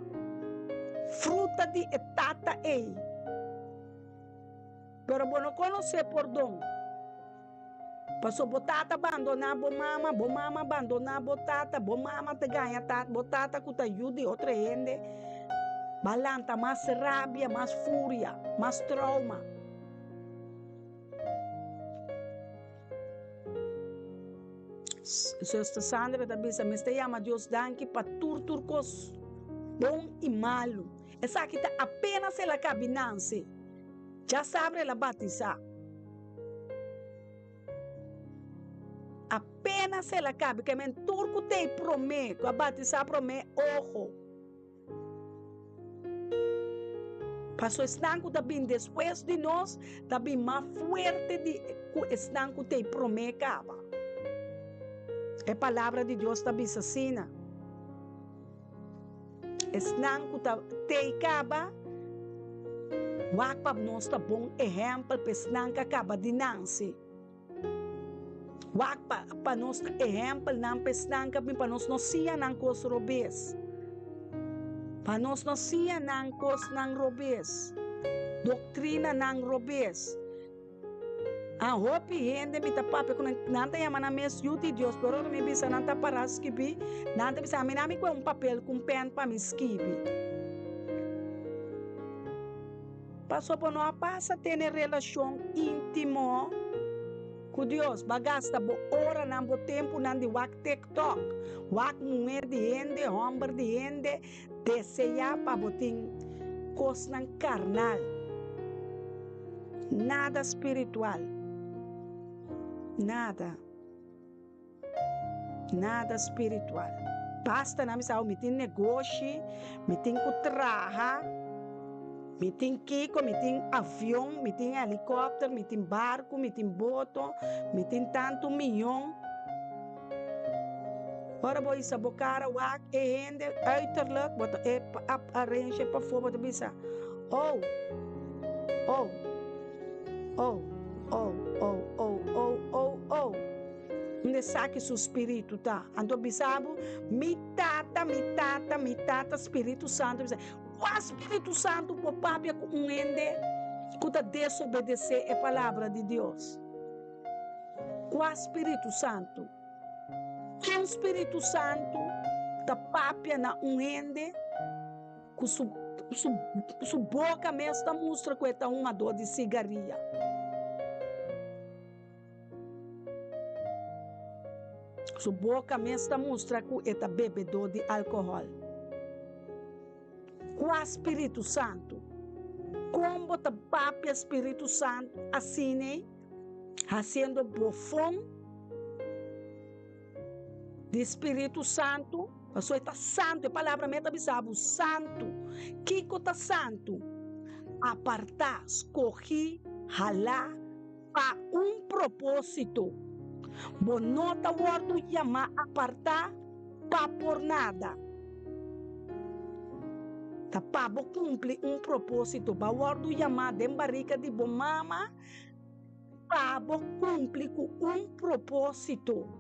fruta di e tata ei. Pero bo no konosé pordon, pasobra bo tata bandoná bo mama, bo mama bandoná bo tata, bo mama ta gaña bo tata ku ta yu di otro hende, bo a lanta mas rabia, mas furia, mas trauma. Zuster Sandra ta bisa, Mester yama Dios danki pa tur tur kos bon i malu. Esaki ta apenas el a kabi nanse. Djasabra el a batisá. Apenas el a kabi, ke men tur ku t'ei promé, ku a batisá promé, oho. Paso esnan ku ta bin despues di nos ta bin mas fuerte di ku esnan ku t'ei promé kaba. E Palabra di Dios ta bisa asina, Esnan ku ta t'ei kaba, wak pa nos ta bon ehèmpel pa esnan ku a kaba di nanse. Wak pa pa nos ta ehèmpelnan pa esnan ka bin pa nos no siña nan kos robes. Pa nos no siña nan kosnan robes, doktrinanan robes. A hopi hende mi ta papia ku nan, nan ta yama nan mes yu di Dios, pero ora mi bisa nan ta para skibi, nan ta bisa ami nan mi kue un papel ku un pèn pa mi skibi. Pasobra bo no a pasa tene relashon íntimo ku Dios. Bo a gasta bo oranan, bo tempunan di wak TikTok, wak muher di hende, hòmber di hende, deseá pa bo tin kosnan karnal, nada spiritual, nada. Nada spiritual. Basta nan bisa, oh, mi tin negoshi, mi tin ku traha, mi tin kiko, mi tin avion, mi tin helikòpter, mi tin barku, mi tin boto, mi tin tantu miyon. Ora bo hisa bo kara wak e hende uiterlijk, bo ta e aparensia pafó, bo ta bisa, oh, oh. Oh, oh, oh, oh, oh, oh, oh. Unda esaki su spiritu ta? Anto bisa bo, Mi tata, mi tata, mi tata, Spiritu Santu bisa. Kua Spiritu Santu por papia ku un hende ku ta desobedesé e Palabra di Dios? Kua Spiritu Santu? Kon Spiritu Santu ta papia na un hende Ku su su su boka mes ta mustra ku e ta un adó di sigaria. Su boka mes ta mustra ku e ta bebedó di alkohòl. Kua Spiritu Santu? Kon bo ta papia Spiritu Santu asina ei, hasiendo bofon di Spiritu Santu? Pasobra e ta santu, e palabra mes ta bisa bo santu. Kiko ta santu? Apartá, skohí, halá pa un propósito. Bo no ta wòrdu yamá apartá pa por nada. Ta pa bo kumpli un propósito. Bo a wòrdu yamá den barika di bo mama pa bo kumpli ku un propósito.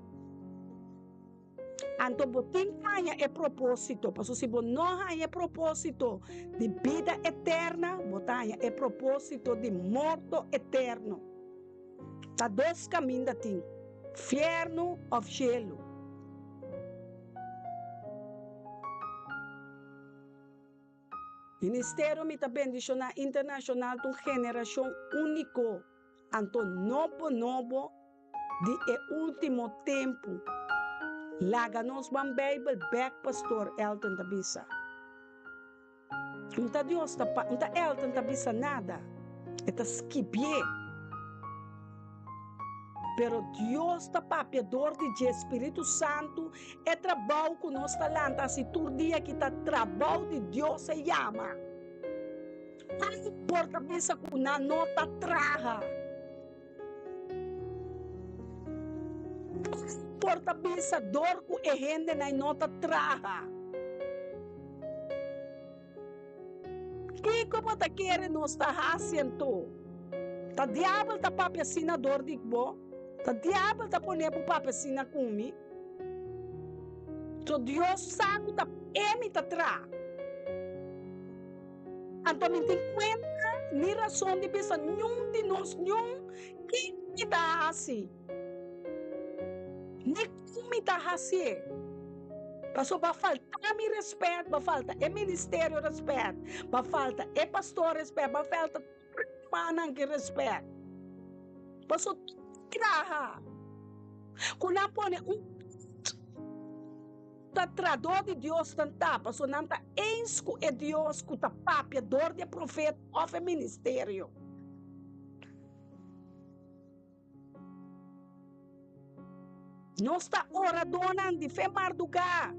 Anto bo tin ku haña e propósito, pasobra si bo no haña e propósito di bida eterna, bo ta haña e propósito di morto eterno. Ta dos kaminda tin, fièrnu òf shelu. Ministerio Mi Ta Bendishoná Internashonal ta un generashon úniko, anto nobo nobo di e último tempu. Laga nos ban Beibel bèk Pastor Elton ta bisa. Un ta Dios ta pa, un ta Elton ta bisa nada, e ta skibié. Pero Dios ta papia dor di dje Spiritu Santu, e trabou ku nos ta lanta hasi tur dia ki ta trabou di Dios e yama. Kon por ta bisa ku nan no ta traha? Kon por ta bisa dor ku e hendenan no ta traha? Kiko bo ta kere nos ta hasi anto? Ta diabel ta papia asina dor di bo? Ta diabel ta pone bo papia asina ku mi? So Dios sa ku ta e mi ta traha. Anto mi tin kuenta ni rason di bisa niun di nos niun kiko mi ta hasi. Ni kon mi ta hasié. Pasobra ba falta mi respet, ba falta e ministerio respet, ba falta e pastor respet, ba falta tur rumannan ki respet. Pasobra tur traha ku nan pone un ta tradó di Dios nan ta, pasobra nan ta eens ku e Dios ku ta papia dor di e profeta òf e ministerio. Nos ta oradónan di fe mardugá.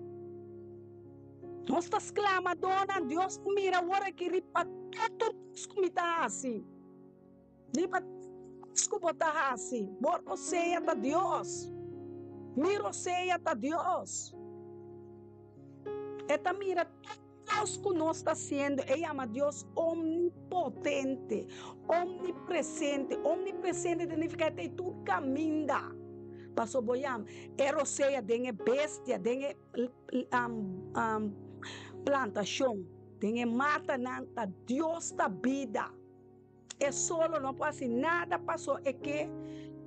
Nos ta sklamadónan, Dios mira awor aki riba tur kos ku mi ta hasi, riba tur kos ku bo ta hasi. Bo rosea ta Dios, mi rosea ta Dios. E ta mira tur. Kos ku nos ta hasiendo e yama Dios omnipotente, omnipresente. Omnipresente ta nifiká e ta ei tur kaminda. Pasobra bo yama e rosea den e bestia, den e plantashon, den e matanan, ta Dios ta bida. E solo no por hasi nada paso e ke,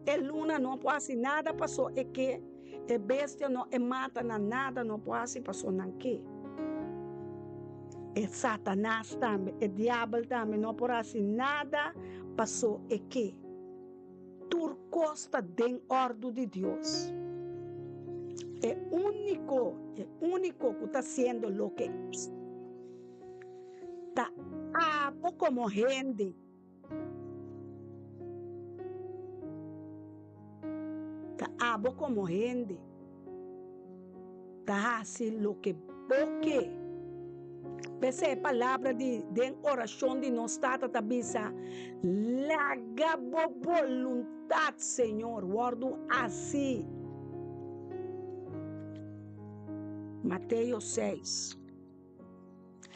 e luna no por hasi nada paso e ke, e bestia no, e matanan nada no por hasi paso nan ke. E Satanas tambe, e diabel tambe no por hasi nada paso e ke. Tur kos ta den òrdu di Dios. E úniko, e úniko ku ta hasiendo loke Ta abo komo hende. Ta abo komo hende ta hasi loke bo ke. P'esei e palabra di den orashon di nos Tata ta bisa, Laga bo boluntat, Señor, wòrdu hasi. Mateo seis.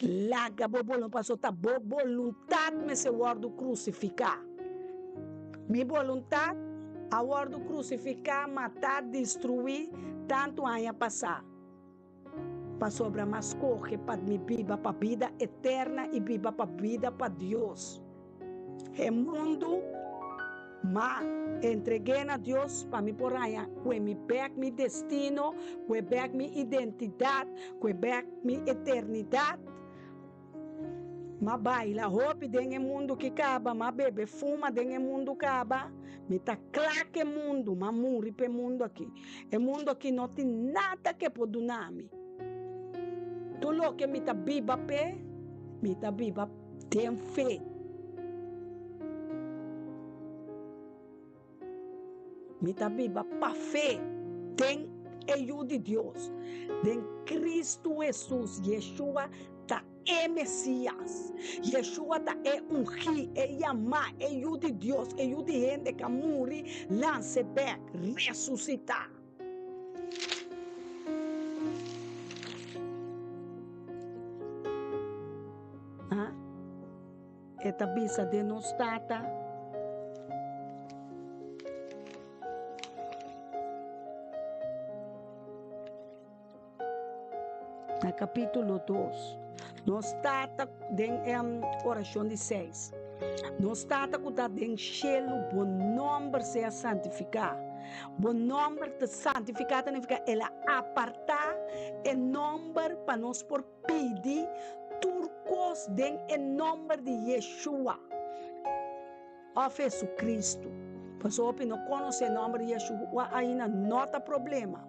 Laga bo boluntat, pasobra ta bo boluntat mester wòrdu krusifiká. Mi boluntat a wòrdu krusifiká, matá, destruí tantu aña pasá, pasobra mi a skohe pa mi biba pa bida eterna i biba pa bida pa Dios. E mundu m'a entreg'é na Dios pa mi por haña kue mi bèk mi destino, kue bèk mi identidat, kue bèk mi eternidat. M'a baila hopi den e mundu ki kaba, m'a bebe fuma den e mundu kaba, mi ta kla ku e mundu, m'a muri pa e mundu aki. E mundu aki no tin nada ku e por duna mi. Tur loke mi ta biba p'e, mi ta biba den fe. Mi ta biba pa fe den e Yu di Dios, den Kristu Hesus. Yeshua ta e Mesias. Yeshua ta e Ungí, e Yamá, e Yu di Dios, e Yu di hende ku a muri, lanse bèk, resusitá. E ta bisa den nos Tata. Na capítulo 2. Nos Tata den oracion di 6. Nos Tata cu ta den cielo, bo nomber sea santificá. Bo nomber ta santificá ta nifica el a apartá e nomber pa nos por Pidi tur kos den e nòmber di Yeshua òf Hesukristu. Pasobra hopi no konosé e nòmber di Yeshua ainda, no ta problema.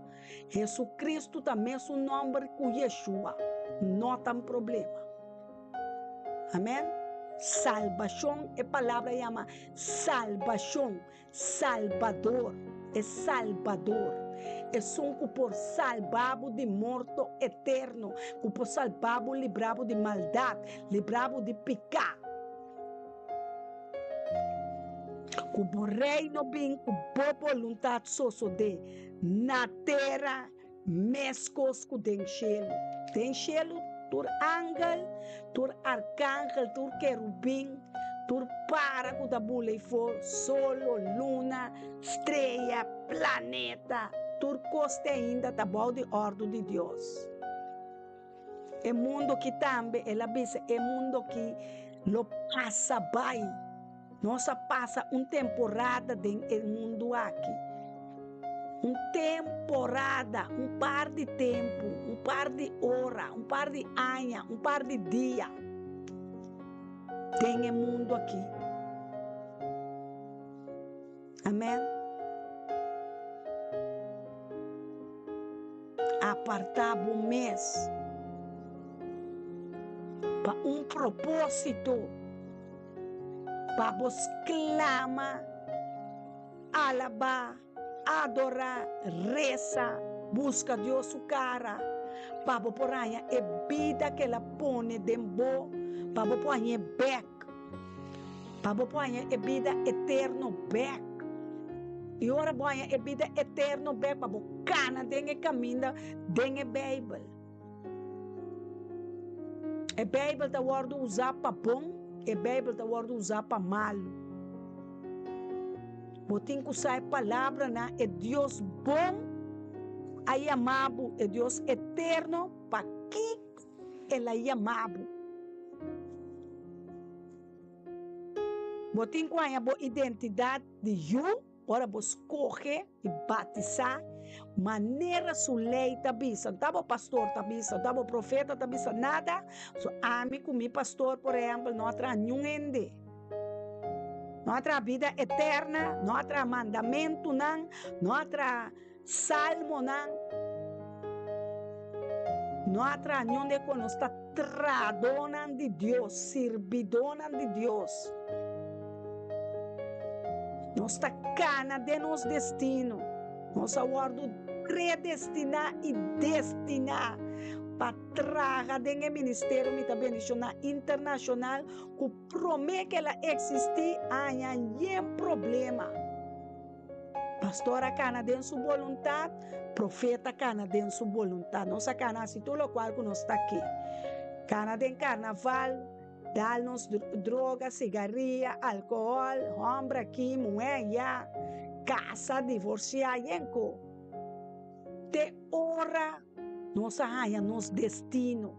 Hesukristu ta mesun nòmber ku Yeshua, no ta un problema. Amèn. Salbashon, e palabra yama salbashon. Salbador, e Salbador, esun ku por salba bo di morto eterno, ku por salba bo, libra bo di maldat, libra bo di piká. Ku bo Reino bin, ku bo boluntat sosodé na tera meskos ku den shelu. Den shelu tur angel, tur arkangel, tur kerubin, tur para ku ta bula eifor, solo, luna, strea, planeta, tur kos te ainda ta bou di òrdu di Dios. E mundu ki tambe, el a bisa, e mundu ki lo pasa bai. Nos a pasa un temporada den e mundu aki. Un temporada, un par di tempu, un par di ora, un par di aña, un par di dia den e mundu aki. Amen. Apartá bo mes pa un propósito, pa bo sklama, alabá, adorá, resa, buska Dios su kara, pa bo por haña e bida ku el a pone den bo, pa bo por hañ'é bèk. Pa bo por haña e bida eterno bèk. I ora bo haña e bida eterno bèk, pa bo kana den e kaminda den e Beibel. E Beibel ta wòrdu usá pa bon, e Beibel ta wòrdu usá pa malu. Bo tin ku sa e palabranan, e Dios bon a yama bo, e Dios eterno, pakiko El a yama bo. Bo tin ku haña bo identidat di yu ora bo skohe i batisá manera su lei ta bisa. No ta bo pastor ta bisa, no ta bo profeta ta bisa nada. So ami ku mi pastor por ehèmpel no a traha niun hende. No a traha bida eterna, no a traha mandamentunan, no a traha. Salmonan no a traha niun de ku nos ta trahadónan di Dios, sirbidónan di Dios. Nos ta kana den nos destino. Nos a wòrdu predestiná i destiná pa traha den e ministerio Mi Ta Bendishoná Internashonal ku promé ku el a eksistí a haña yen problema. Pastor a kana den su boluntat, profeta kana den su boluntat. Nos a kana hasi tur lokual ku nos ta ke. Kana den karnaval, dal nos droga, sigaria, alkohòl, hòmber aki, muhé ayá, kasa, divorsiá, yenko. Te ora nos a haña nos destino.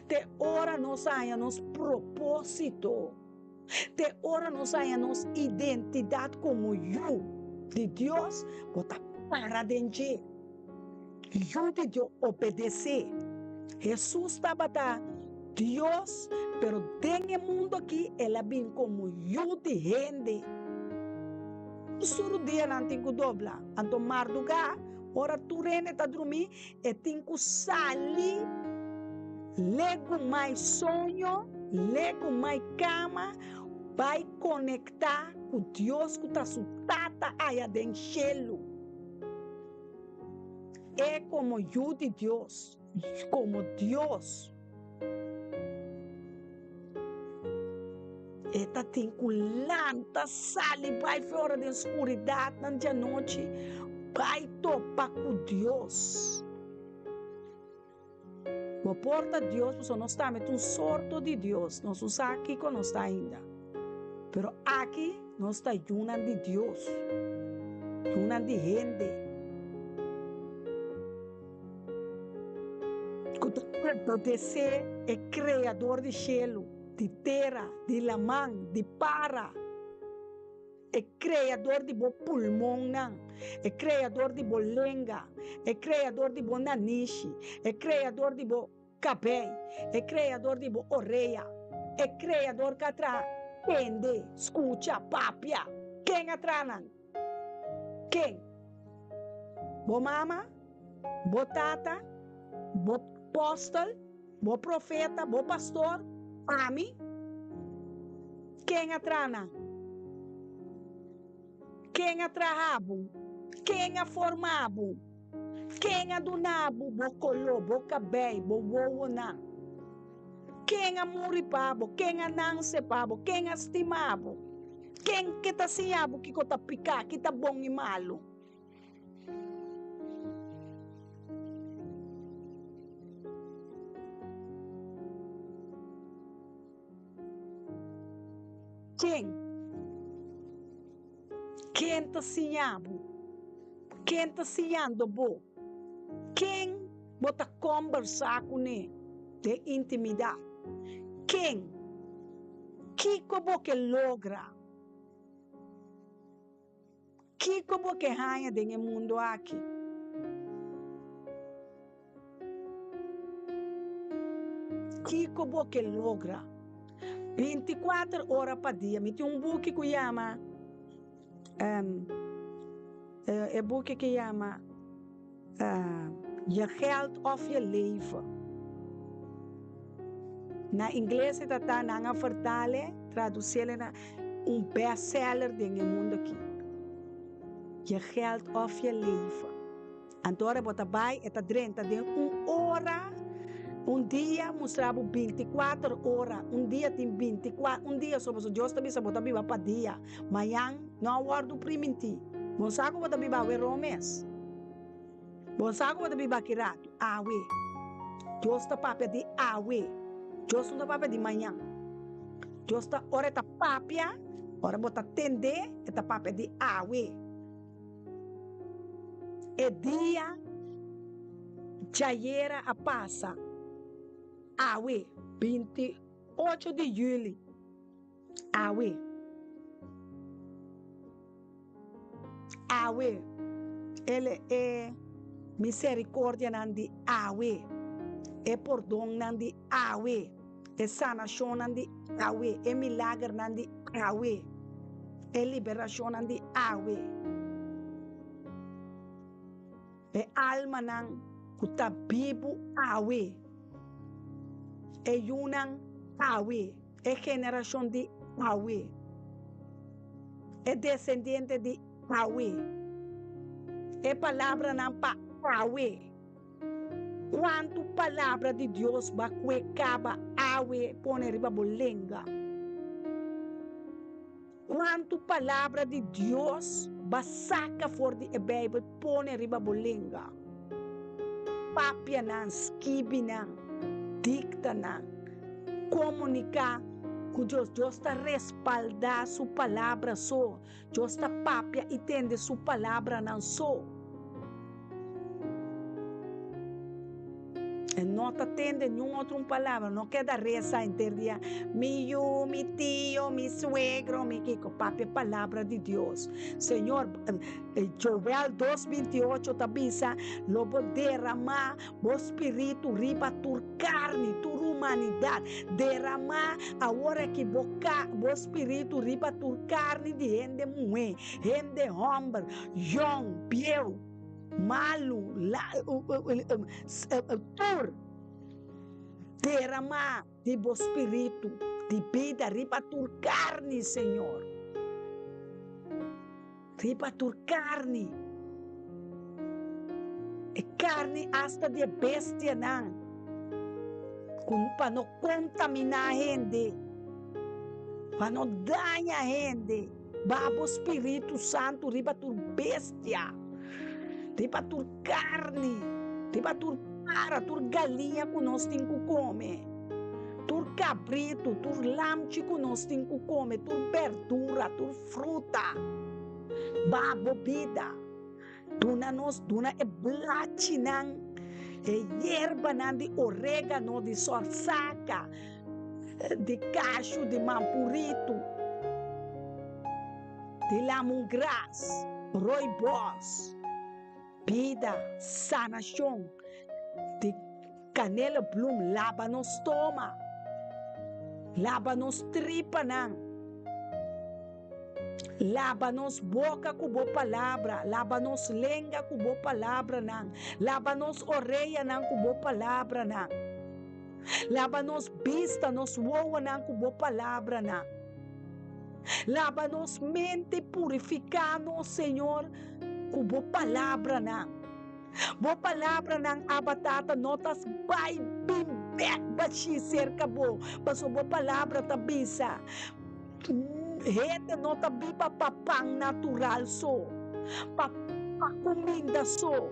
Te ora nos a haña nos propósito. Te ora nos haña nos identidat komo yu di Dios, bo ta para den dje. Yu di Dios, obedesé. Hesus tabata. Dios, pero den e mundu akí el a bin komo Yu di hende. Su rudianan tin ku dobla. Anto mardugá, ora tur hende ta drumí, e tin ku sali legumai soño, legumai kama, bai konektá ku Dios ku ta su Tata aya den shelu. E komo Yu di Dios, komo Dios. E ta tin ku lanta sali bai flora den skuridatnan djanochi bai topa ku Dios. Bo por ta Dios pasobra nos tambe ta un sorto di Dios, nos no sa kiko nos ta ainda. Pero aki nos ta yunan di Dios, yunan di hende. Ku ta obedesé e Kreador di shelu, di tera, di laman, di para, e Kreador di bo pulmonnan, e Kreador di bo lenga, e Kreador di bo nanishi, e Kreador di bo kabei, e Kreador di bo orea, e Kreador ku a traha tende, skucha, papia. Ken a traha nan? Ken? Bo mama? Bo tata? Bo postel? Bo profeta? Bo pastor? Ami? Ken a traha nan? Ken a traha bo? Ken a forma bo? Ken a duna bo bo koló, bo kabei, bo wowonan? Ken a muri pa bo? Ken a nanse pa bo? Ken a stima bo? Ken ke ta siña bo kiko ta piká, ki ta bon i malu? Ken? Ken ta siña bo? Ken ta siñando bo? Ken bo ta kombersá kuné den intimidat? Ken? Kiko bo ke logra? Kiko bo ke haña den e mundu aki? Kiko bo ke logra? Binti kuater ora pa dia mi tin un buki ku yama e buki ke yama Je geld of je leven. Na ingles e ta ta nan a vertale, traduciele na un bestseller den e mundo aki. Je geld of je leven. Anto ora bo ta bai e ta drenta den un ora, un dia mustra bo 24 ora, un dia tin 24, un dia so pasobra Dios ta bisa bo ta biba pa dia, mañan no a wordo priminti. Bo sa ku bo ta biba awe romes. Bo sa ku bo ta biba aki ratu, awe. Dios ta papia di awe. Dios no ta papia di mañan. Dios ta, ora e ta papia, ora bo ta tende, e ta papia di awe. E dia djayera a pasa, awe, 28 di juli, awe. Awe, el e misericordianan di awe, e pordonnan di awe, e sanacionnan di awe, e milagernan di awe, e liberacionnan di awe, e almanan cu ta bibu awe, e yunan awe. E generacion di awe. E descendiente di awe. E palabranan pa awe. Cuantu palabra di Dios ba cue caba awe pone riba bo lenga? Cuantu palabra di Dios ba saca for di e Bijbel pone riba bo lenga? Papia nan, skibi nan, dicta nan, comunica cu Dios. Dios ta respalda su palabra so. Dios ta papia y tende su palabranan so. E no ta tende niun otro un palabra, no keda resa henter dia, mi yu, mi tio, mi suegro, mi kiko. Papia palabra di Dios. Señor, Joel dos 28 ta bisa, lo bo derama bo spiritu riba tur karni, tur humanidat. Derama awor aki bo ka, bo spiritu riba tur karni di hende muhé, hende hòmber, yòn, bieu. Malu, tur derama di bo spiritu di bida riba tur karni, Señor. Riba tur karni. E karni asta di e bestianan, ku pa no kontaminá hende, pa no daña hende. Ba bo Spiritu Santu riba tur bestia, riba tur karni, riba tur para, tur galiña ku nos tin ku kome, tur kabritu, tur lamchi ku nos tin ku kome, tur berdura, tur fruta. Ba bo bida. Duna nos, duna e blachinan, e yerbanan di oregano, di sorsaka, di kashu, di mampuritu, di lamungras, rooibos, bida, sanashon, di kanelblum, laba nos stoma, laba nos tripanan. Laba nos boka ku bo palabra, laba nos lenga ku bo palabranan, laba nos oreanan ku bo palabranan, laba nos bista, nos wowonan ku bo palabranan, laba nos mente, purifiká nos, Señor, ku bo palabranan. Bo palabranan, Abba Tata, no ta bai bin bèk bashí serka bo, pasobra bo palabra ta bisa, Hende no ta biba pa pan natural so, pa pa kuminda so.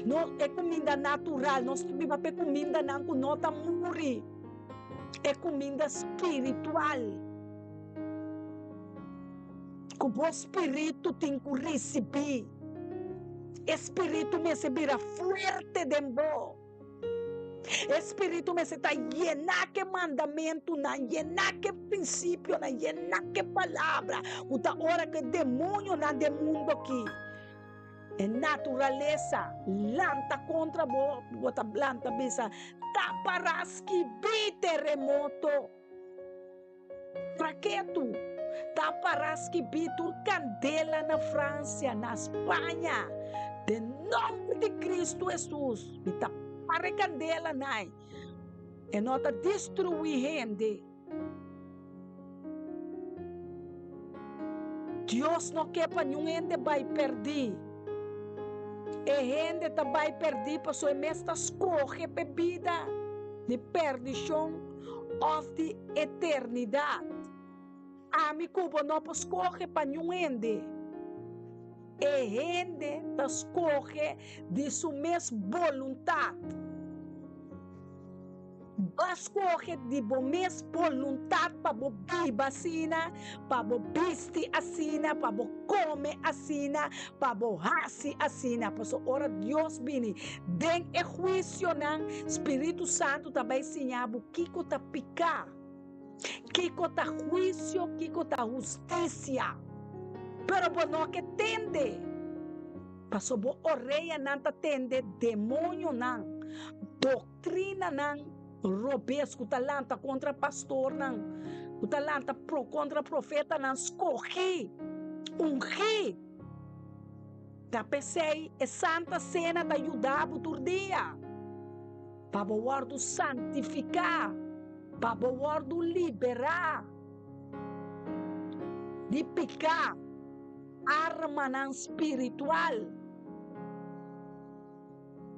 No, e kuminda natural, nos ta biba pa e kumindanan ku no ta muri, e kuminda spiritual ku bo spiritu tin ku risibí. E spiritu mester bira fuerte den bo. E spiritu mester ta yená ku e mandamentunan, yená ku e prinsipionan, yená ku e palabra ku ta ora ku e demonionan den mundu aki, e naturalesa lanta kontra bo, bo ta lanta bisa, Ta para skibí teremoto. Traketu ta para skibí tur kandela na Fransia, na Spaña. Den nòmber di Kristu Hesus, mi ta para e kandelanan. E no ta destruí hende. Dios no ke pa niun hende bai pèrdí. E hende ta bai pèrdí pasobra e mes ta skohe p'e bida di pèrdishon. Òf di eternidat. Ami ku bo no por skohe pa niun hende. E hende ta skohe di su mes boluntat. Bo a skohe di bo mes boluntat pa bo biba asina, pa bo bisti asina, pa bo kome asina, pa bo hasi asina. Pasobra ora Dios bini den e huisionan, Spiritu Santu ta bai siña bo kiko ta piká, kiko ta huisio, kiko ta hustisia. Pero bo no ke tende, pasobra bo oreanan ta tende demoñonan, doktrinanan robes ku ta lanta kontra pastornan, ku ta lanta kontra profetanan skohí, ungí. Ta p'esei e Santa Sena ta yuda bo tur dia pa bo wòrdu santifiká, pa bo wòrdu liberá di piká, armanan spiritual.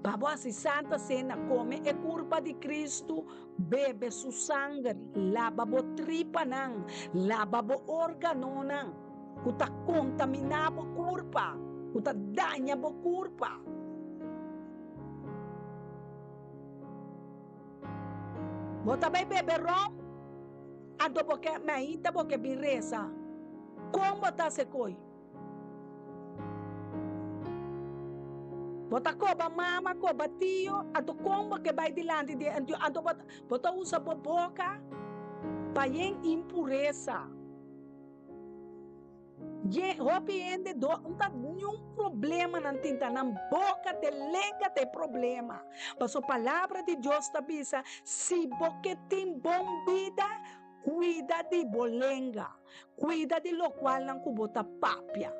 Pa bo hasi Santa Sena, kome e kurpa di Kristu, bebe su sanger, laba bo tripanan, laba bo órganonan ku ta kontaminá bo kurpa, ku ta daña bo kurpa. Bo ta bai bebe ròm, anto bo ke mainta bo ke bin resa. Kon bo ta hasi koi? Bo ta koba mama, koba tio, anto kon bo ke bai dilanti di e Dios? Anto bo bo ta usa bo boka pa yen impuresa. Ye hopi hende do no ta niun problema nan tin, ta nan boka, te lenga ta e problema. Pasobra palabra di Dios ta bisa, si bo ke tin bon bida, kuida di bo lenga. Kuida di lokualnan ku bo ta papia.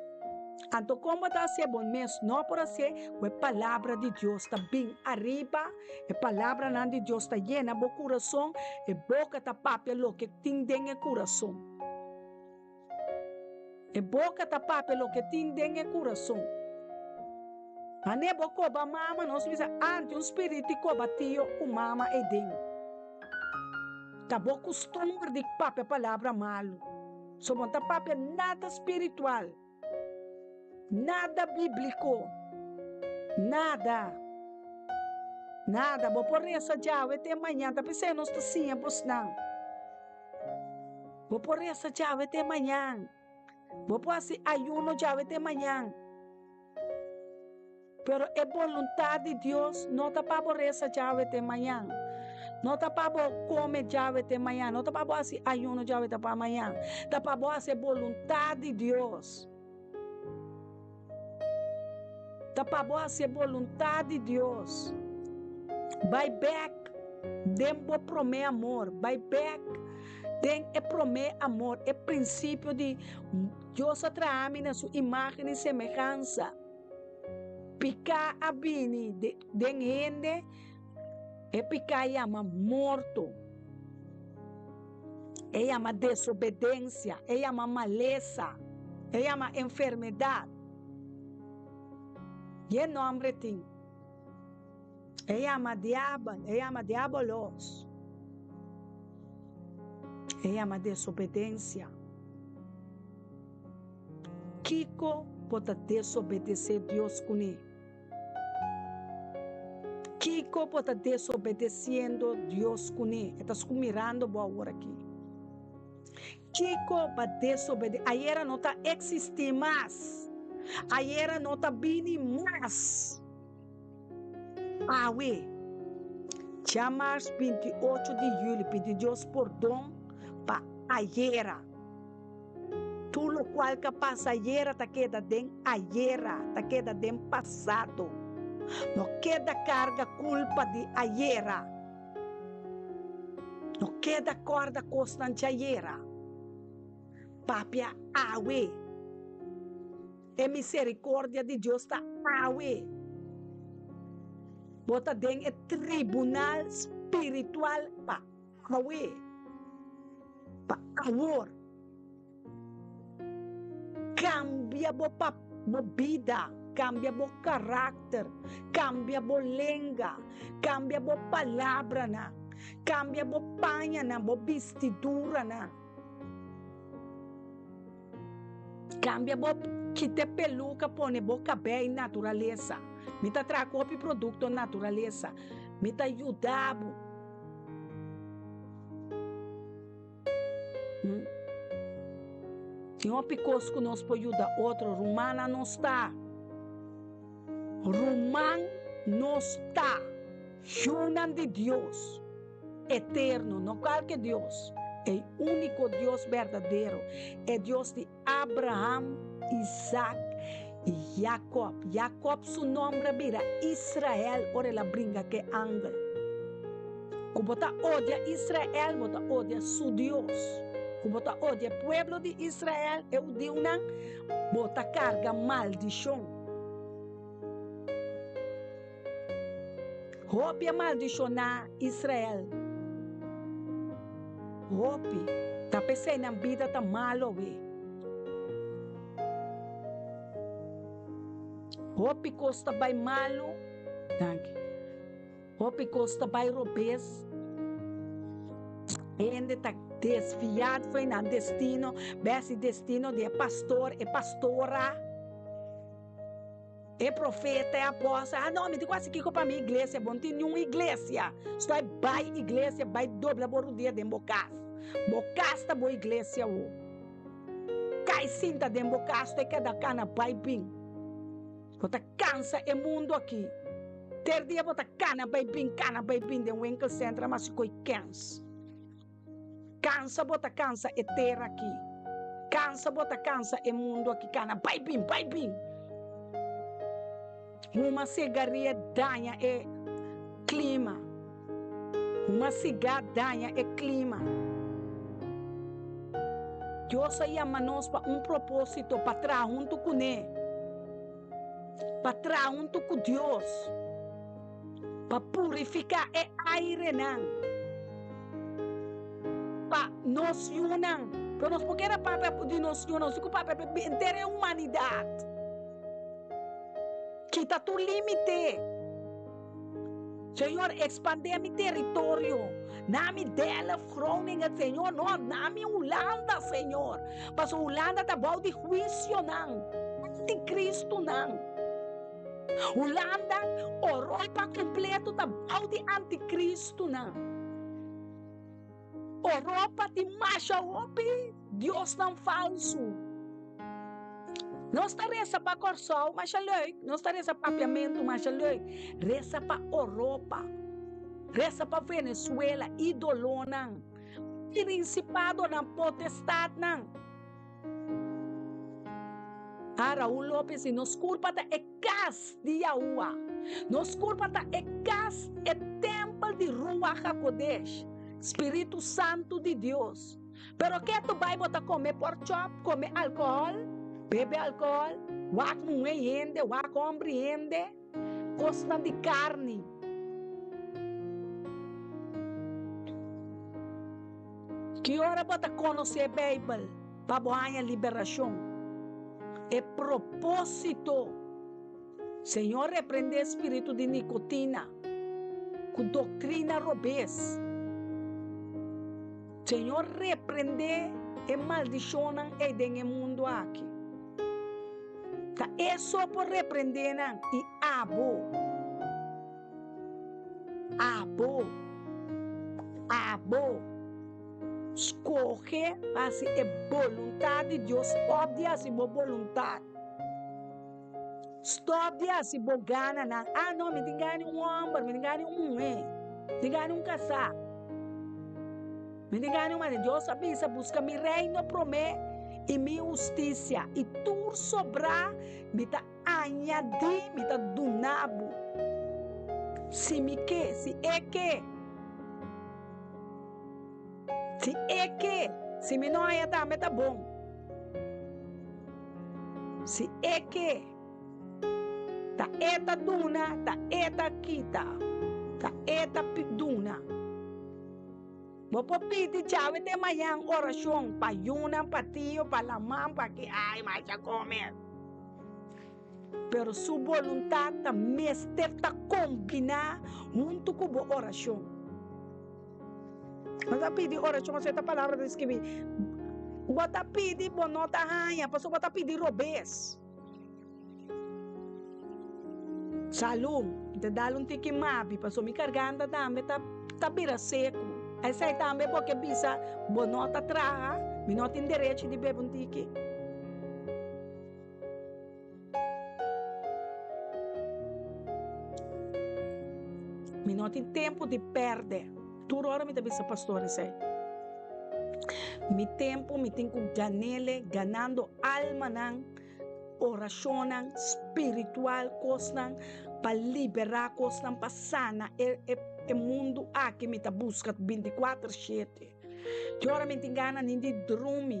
Anto kon bo ta hasié? Bo mes no por hasié ku e Palabra di Dios ta bin ariba, e palabranan di Dios ta yena bo kurason, e boka ta papia loke tin den e kurason. E boka ta papia loke tin den e kurason. Manera bo koba mama, nos bisa antes un spiritu koba tio ku mama ei den. Ta bo kustumber di papia palabra malu. So bo no ta papia nada spiritual, nada bíbliko, nada, nada. Bo por resa djawe te mañan, ta p'esei nos ta siña bosnan. Bo por resa djawe te mañan, bo por hasi ayuno djawe te mañan. Pero e boluntat di Dios no ta pa bo resa djawe te mañan. No ta pa bo kome djawe te mañan. No ta pa bo hasi ayuno djawe te pa mañan. Ta pa bo hasi e boluntat di Dios. Ta pa bo hasi e boluntat di Dios. Bai bek den bo promé amor. Bai bek den e promé amor, e prinsipio di Dios a traha mi na su imágen i semehansa. Piká a bini den hende, e piká yama morto, e yama desobedensia, e yama malesa, e yama enfermedat. Ye nombre tin. E yama diabel, e yama diabolos. E yama desobedensia. Kiko bo ta desobedesé Dios kuné? Kiko bo ta desobedesiendo Dios kuné? E ta sku mirando bo awor aki. Kiko ba desobede? Ayera no ta eksistí mas. Ayera no ta bini mas. Awe, djamars 28 di juli, pidi Dios pordon pa ayera. Tur lokual ka pasa ayera ta keda den ayera, ta keda den pasado. No keda karga kulpa di ayera. No keda kòrda kosnan djayera. Papia awe. E misericordia di Dios ta awe. Bo ta den e tribunal spiritual pa awe. Pa awor. Cambia bo pa bo bida, cambia bo karakter, cambia bo lenga, cambia bo palabranan, cambia bo pañanan, bo bistiduranan. Cambia bo kita e peluca pone bo cabey naturalesa. Mi ta traha cu hopi producto naturalesa. Mi ta yuda bo. Tin hopi kos ku nos por yuda otro. Rumannan nos ta. Ruman nos ta. Yunan di Dios eterno, no kualke Dios, e úniko Dios berdadero, e Dios di Abraham, Isaac i Jacob. Jacob su nomber a bira Israel ora el a bringa ku e angel. Ku bo ta odia Israel, bo ta odia su Dios. Ku bo ta odia e pueblo di Israel, e hudiunan, bo ta karga maldishon. Hopi a maldishoná Israel. Hopi. Ta p'esei nan bida ta malu awe. Hopi kos ta bai malu. Danki. Hopi kos ta bai robes. Hende ta desviá for nan destino, bes di destino di e pastor, e pastora. E profeta, e apòstel, ah no, mi tin ku hasi kiko pa mi iglesia, bo no tin niun iglesia, stoi bai iglesia, bai dobla bo rudia den bo kas, bo kas ta bo iglesia awo, kai sinta den bo kas, stoi keda kana bai bin. Bo ta kansa e mundu aki. Ter dia bo ta kana bai bin, kana bai bin den winkelcentra mas si koi kens. Kansa bo ta kansa e tera aki. Kansa bo ta kansa e mundu aki kana bai bin, bai bin. Huma sigaria daña e klima. Huma sigá daña e klima. Dios a yama nos pa un propósito, pa traha huntu kuné. Pa traha huntu ku Dios. Pa purifiká e airenan. Pa nos yunan. Pero nos por keda papia di nos yunan, nos tin ku papia pa henter e humanidat. Kita tur límite. Señor, expandé mi teritorio. Na mi Delft, Groningen, Señor, no, na mi Hulanda, Señor. Paso Hulanda ta bou di huicionan, anticristonan. Hulanda, Europa completo ta bou di anticristonan. Oropa tin masha hopi diosnan falsu. Nos ta resa pa Kòrsou, masha leuk. Nos ta resa papiamentu, masha leuk. Resa pa Oropa, resa pa Venezuela, idolonan, prinsipadonan, potestatnan. Ah, Raul Lopez di nos kurpa ta e kas di Yahuwah. Nos kurpa ta e kas, e tèmpel di Ruach HaKodesh, Spiritu Santu di Dios. Pero ke tu bai bo ta kome porkchop, kome alkohòl, bebe alkohòl, wak muhé hende, wak hòmber hende, kosnan di karni. Ki ora bo ta konosé Beibel pa bo haña liberashon? E propósito. Señor reprendé spiritu di nikotina ku doktrina robes. Señor reprendé e maldishonnan ei den e mundu aki. Ta e so por reprendé nan i abo. Abo, abo skohe pa hasi e boluntat di Dios. Stòp di hasi bo boluntat. Stòp di hasi bo gananan. Ah no, mi tin gana di un hòmber, mi tin gana di un muhé, mi tin gana di un kasá, mi tin gana di un mane. Dios a bisa, Buska mi reino promé i mi hustisia, i tur sobrá mi ta Añadí, mi ta duna bo. Si mi ke, si e ke. Si e ke, si mi no haña tambe ta bon. Si e ke, ta e ta duna, ta e ta kita, ta e ta duna. Bo por pidi djawe te mañan orashon pa yunan, pa tio, pa laman, pa ki ai masha come. Pero su boluntat ta mester ta kombiná huntu ku bo orashon. Bo ta pidi orashon pasobra e ta palabra ta skibi. Bo ta pidi bo no ta haña pasobra bo ta pidi robes. Salú, mi ta dal un tiki mabi pasobra mi karganta tambe ta ta bira seku. Esei tambe bo ke bisa bo no ta traha, mi no tin derecho di bebe un tiki. Mi no tin tempu di pèrdè. Tur ora mi ta bisa pastor esei. Mi tempu mi tin ku gan'ele ganando almanan. Orashonnan spiritual, kosnan pa liberá, kosnan pa sana e e mundu aki mi ta buska bintikuater shete. Di ora mi tin gana ni di drumi,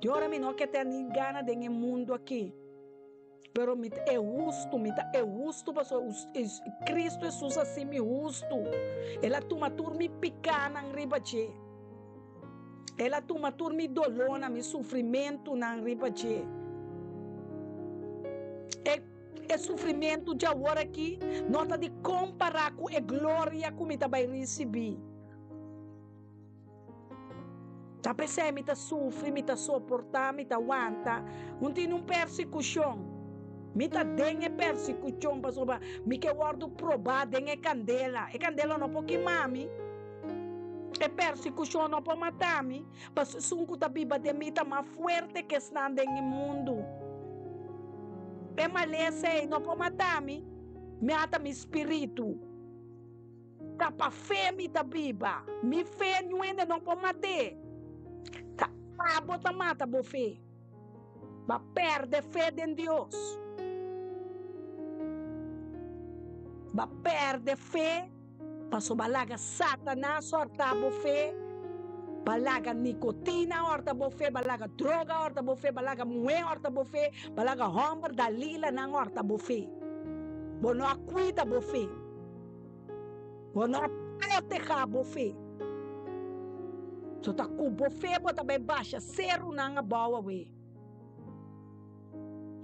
di ora mi no ke ten ni gana den e mundu aki, pero mi ta e hustu, mi ta e hustu pasobra Kristu Hesus a hasi mi hustu, El a tuma tur mi pikanan riba dje. El a tuma tur mi dolónan, mi sufrimentunan riba dje. E e sufrimentu djawor aki no ta di kompará ku e gloria ku mi ta bai risibí. Ta p'esei mi ta sufri, mi ta soportá, mi ta wanta. Un tin un persekushon. Mi ta den e persekushon pasobra mi ke wòrdu probá den e kandela. E kandela no por kima mi. E persekushon no por mata mi, pasobra esun ku ta biba den mi ta mas fuerte ku esnan den e mundu. E malesa ei no por mata mi, mi ata mi spiritu. Ta pa fe mi ta biba. Mi fe niun hende no por mat'é. Ta abo ta mata bo fe. Bo a pèrdè fe den Dios. Bo a pèrdè fe pasobra bo a laga Satanas hòrta bo fe, bo a laga nikotina hòrta bo fe, bo a laga droga hòrta bo fe, bo a laga muhé hòrta bo fe, bo a laga hòmber Dalilanan hòrta bo fe. Bo no a kuida bo fe. Bo no a protehá bo fe. So ta ku bo fe bo ta bai basha serunan abou awe.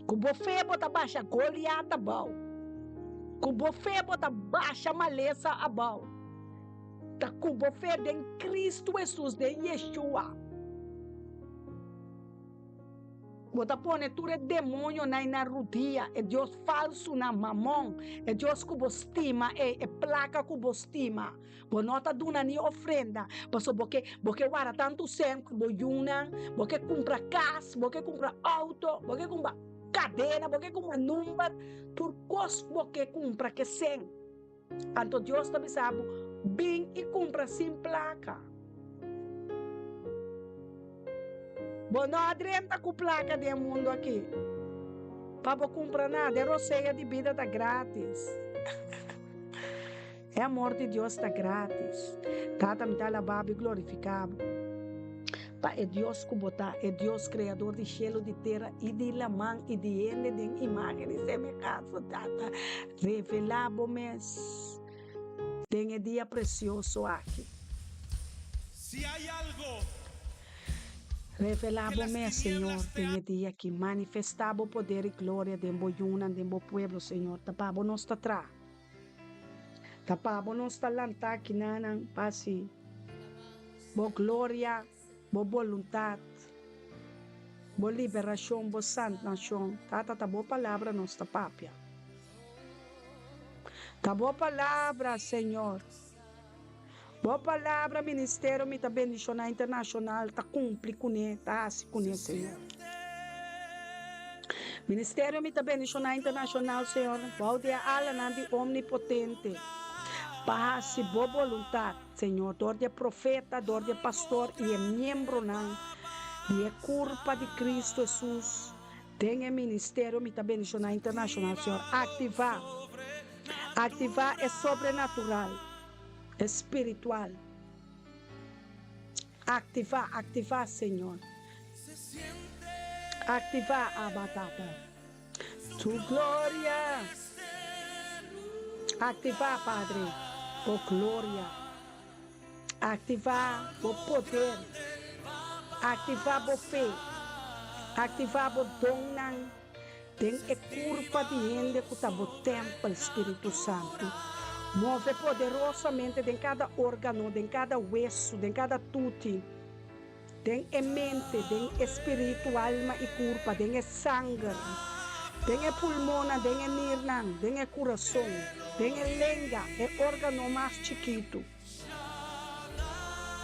Ku bo fe bo ta basha Goliat abou. Ku bo fe bo ta basha malesa abou. Ta ku bo fe den Kristu Hesus, den Yeshua. Bo ta pone tur e demonionan ei na rudia, e dios falsunan, Mamon, e dios ku bo stima ei, e plaka ku bo stima. Bo no ta duna ni ofrenda, pasobra bo ke bo ke wara tantu sèn ku bo yunan, bo ke kumpra kas, bo ke kumpra outo, bo ke kumpra kadena, bo ke kumpra number, tur kos bo ke kumpra ke sèn. Anto Dios ta bisa bo, Bin i kumpra sin plaka. Bo no a drenta ku plaka den e mundu aki pa bo kumpra nada. E rosea di bida ta gratis. E amor di Dios ta gratis. Tata, mi ta alabá bo i glorifiká bo pa e Dios ku bo ta, e Dios kreador di shelu, di tera i di laman i di hende den imágen i semehansa. Tata, Revelá bo mes den e dia presioso aki. Si hay algo Revelá que bo las mes, Señor, tinieblas te den e dia aki. Manifestá bo poder i gloria den bo yunan, den bo pueblo, Señor. Ta pa bo nos ta traha. Ta pa bo nos ta lantá kinanan pa hasi bo gloria, bo boluntat, bo liberashon, bo santnashon. Tata, ta bo palabra nos ta papia. Ta bo palabra, Señor. Bo palabra, Ministerio Mi Ta Bendiciona Internacional ta cumpli cune, ta haci cune, Señor. Ministerio Mi Ta Bendiciona Internacional, Señor, bou di e alanan di Omnipotente, pa haci bo boluntad, Señor, dor di e profeta, dor di e pastor y e miembronan di e curpa di Cristo Jesus. Den e ministerio mi ta bendiciona internacional Señor activa activa e sobrenatural e spiritual activa activa Señor activa Abba Tata tu gloria activa Padre bo gloria Aktivá bo poder. Aktivá bo fe. Aktivá bo donnan den e kurpa di hende ku ta bo tèmpel, Spiritu Santu. Move poderosamente den kada órgano, den kada wesu, den kada tuti, den e mente, den e spiritu, alma i kurpa, den e sanger, den e pulmonnan, den e nirnan, den e kurason, den e lenga, e órgano mas chikitu.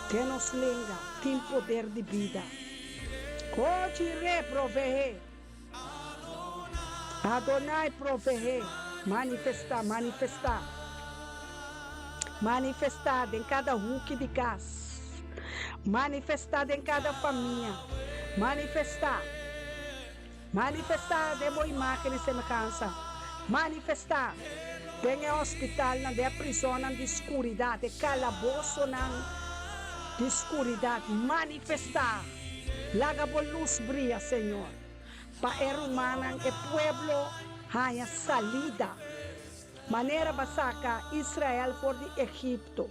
Den nos lenga tin poder di bida. Ko-Jireh proveé. Adonai proveé. Manifestá, manifestá. Manifestá den kada huki di kas. Manifestá den kada famia. Manifestá. Manifestá den bo imágen i semehansa. Manifestá den e hospitalnan, den e prisonnan di skuridat, e kalabosonan di skuridat. Manifestá! Laga bo lus bria, Señor, pa e rumannan, e pueblo haña salida, manera bo a saka Israel for di Egipto.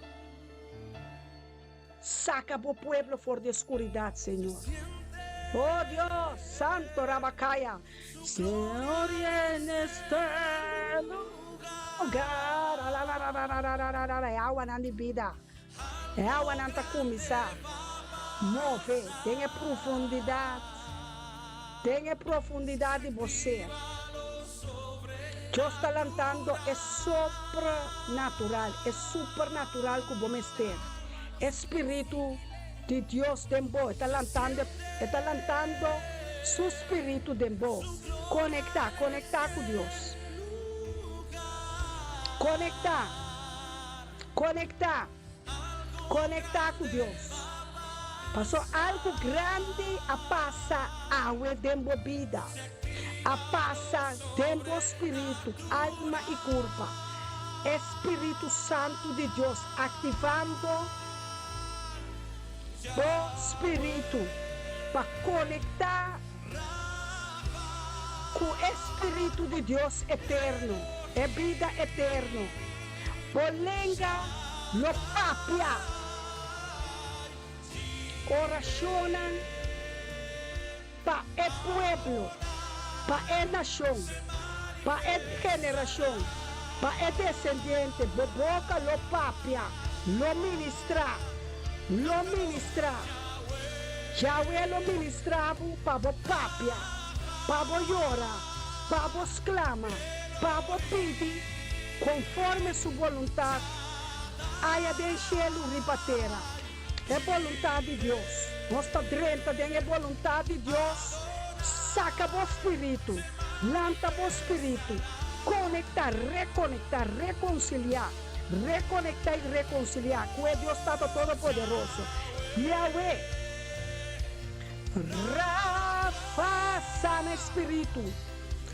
Saka bo pueblo for di e skuridat, Señor. Oh Dios, Santo Rabakaya. Señor en este lugar. Alararararararara. E awanan di bida, e awanan ta kuminsá move den e profundidat, den e profundidat di bo ser. Dios ta lantando e soprenatural, e supernatural ku bo mester. E Spiritu di Dios den bo, e ta lantando, e ta lantando Su spiritu den bo. Konektá, konektá ku Dios. Konektá, konektá, konektá ku Dios. Paso algu grandi a pasa awe den bo bida, a pasa den bo spiritu, alma i kurpa. E Spiritu Santu di Dios aktivando bo spiritu pa konektá ku e Spiritu di Dios eterno, e bida eterno. Bo lenga lo papia orashonnan pa e pueblo, pa e nashon, pa e generashon, pa e desendiente. Bo boka lo papia, lo ministrá, lo ministrá. Yahweh lo ministrá bo pa bo papia, pa bo yora, pa bo sklama, pa bo pidi konforme su boluntat aya den shelu riba tera. E boluntat di Dios. Nos ta drenta den e boluntat di Dios. Saka bo spiritu, lanta bo spiritu, konektá, rekonektá, rekonsiliá, rekonektá i rekonsiliá ku e Dios Tata Todopoderoso, Yahweh. Rafa, sana e spiritu,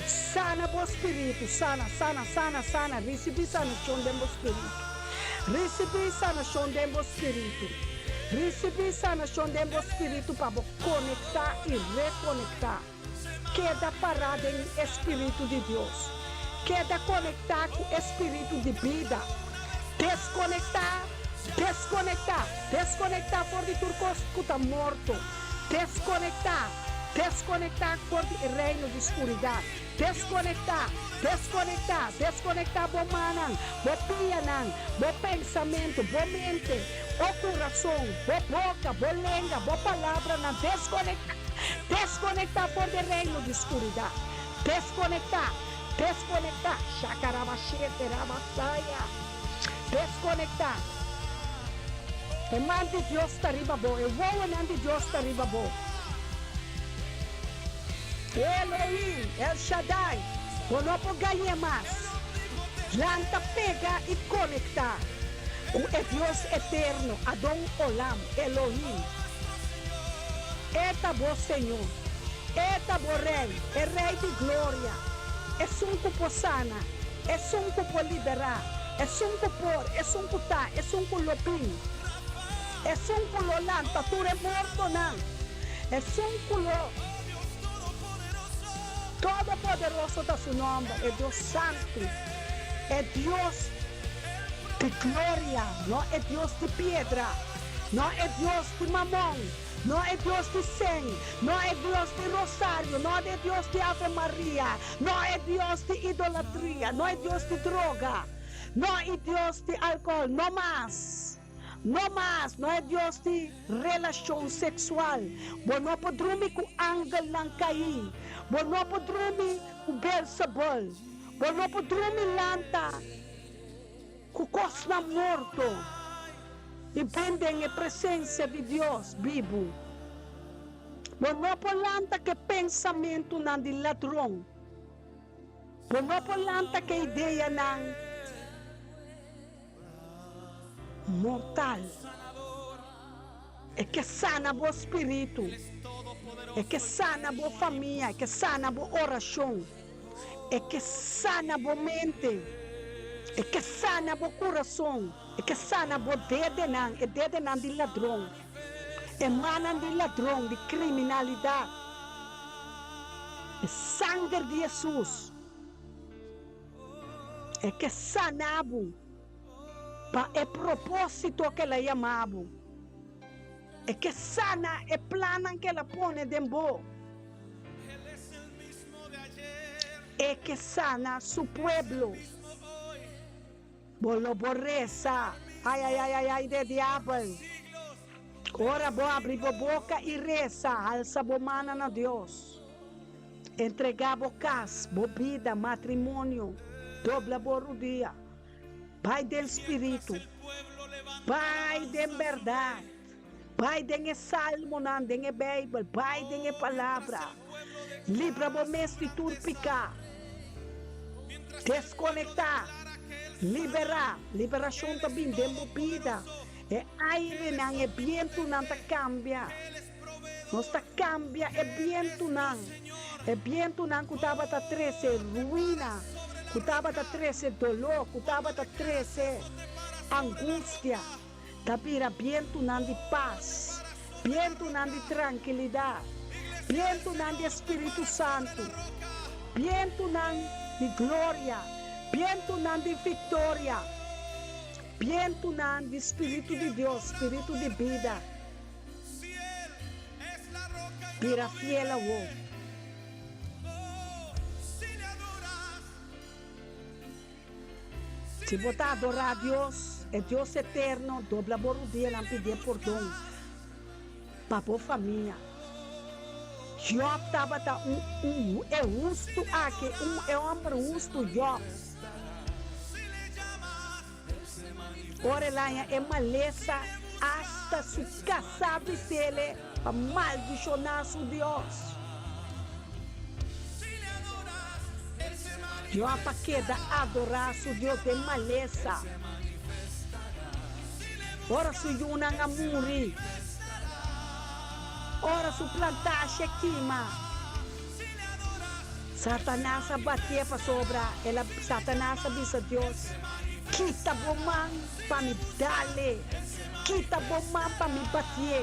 sana bo spiritu, sana, sana, sana, sana, risibí sanashon den bo spiritu, risibí sanashon den bo spiritu, risibí sanashon den bo spiritu pa bo konektá i rekonektá. Keda pará den e spiritu di Dios. Keda konektá ku e spiritu di bida. Deskonektá, deskonektá, deskonektá for di tur kos ku ta morto. Deskonektá, deskonektá for di e reino di skuridat. Deskonektá, deskonektá, deskonektá bo mannan, bo pianan, bo pensamentu, bo mente, bo kurason, bo boka, bo lenga, bo palabranan. Deskonektá, deskonektá for di e reino di skuridat. Deskonektá, deskonektá. Shakarabashete rabasaya. Deskonektá. E man di Dios ta riba bo, e wowonan di Dios ta riba bo. Elohim, El Shaddai, bo no por gañ'é mas. Lanta pega i konektá ku e Dios eterno, Adon Olam, Elohim. E ta bo Señor. E ta bo Rei, e Rei di gloria, esun ku por sana, esun ku por liberá, esun ku por, esun ku ta, esun ku lo bin, esun ku lo lanta tur e mortonan. Esun ku lo Todopoderoso ta su nòmber, e Dios Santu, e Dios di gloria, no e Dios di piedra, no e Dios di mamon, no e Dios di sen, no e Dios di rosario, no e Dios di Ave Maria, no e Dios di idolatria, no e Dios di droga, no e Dios di alkohòl, no mas. No mas, no e Dios di relashon seksual. Bo no por drumi ku angelnan kaí. Bo no por drumi ku Beelzebul. Bo no por drumi lanta ku kosnan morto i bin den e presensia di Dios bibu. Bo no por lanta ku e pensamentunan di ladron. Bo no por lanta ku e ideanan Mortal. E ke sana bo spiritu. E ke sana bo famia. E ke sana bo orashon. E ke sana bo mente. E ke sana bo kurason. E ke sana bo dedenan, e dedenan di ladron, e mannan di ladron, di kriminalidat. E sanger di Hesus. E ke sana bo pa e propósito ku el a yama bo. E ke sana e plannan ku el a pone den bo. E ke sana su pueblo. Bo lo por resa, Ai, ai, ai, ai, ai de diabel. Ora bo abri bo boka i resa, halsa bo mana na Dios. Entregá bo kas, bo bida, matrimonio, dobla bo rudia. Bai den spiritu. Bai den bèrdat. Bai den e salmonan, den e Beibel. Bai den e Palabra. Libra bo mes di tur piká. Deskonektá. Liberá. Liberashon ta bin den bo bida. E airenan, e bientunan ta kambia. Nos ta kambia e bientunan. E bientunan ku tabata trese ruina, ku tabata trese doló, ku tabata trese angustia, ta bira bientunan di pas, bientunan di trankilidat, bientunan di e Spiritu Santu, bientunan di gloria, bientunan di viktoria, bientunan di Spiritu di Dios, Spiritu di bida. Bira fiel awor. Si bo ta adorá Dios, e Dios eterno, dobla bo rudianan pidié pordon pa bo famia. Jòb tabata un un e hustu aki, un e hòmber hustu Jòb. Ora el haña e malesa, asta su kasá bis'ele pa maldishoná su Dios. Jòb a keda adorá su Dios den malesa. Ora su yunan a muri, ora su plantashi a kima, Satanas a batié pasobra el a, Satanas a bisa Dios, Kita bo man pa mi dal'e, kita bo man pa mi batié.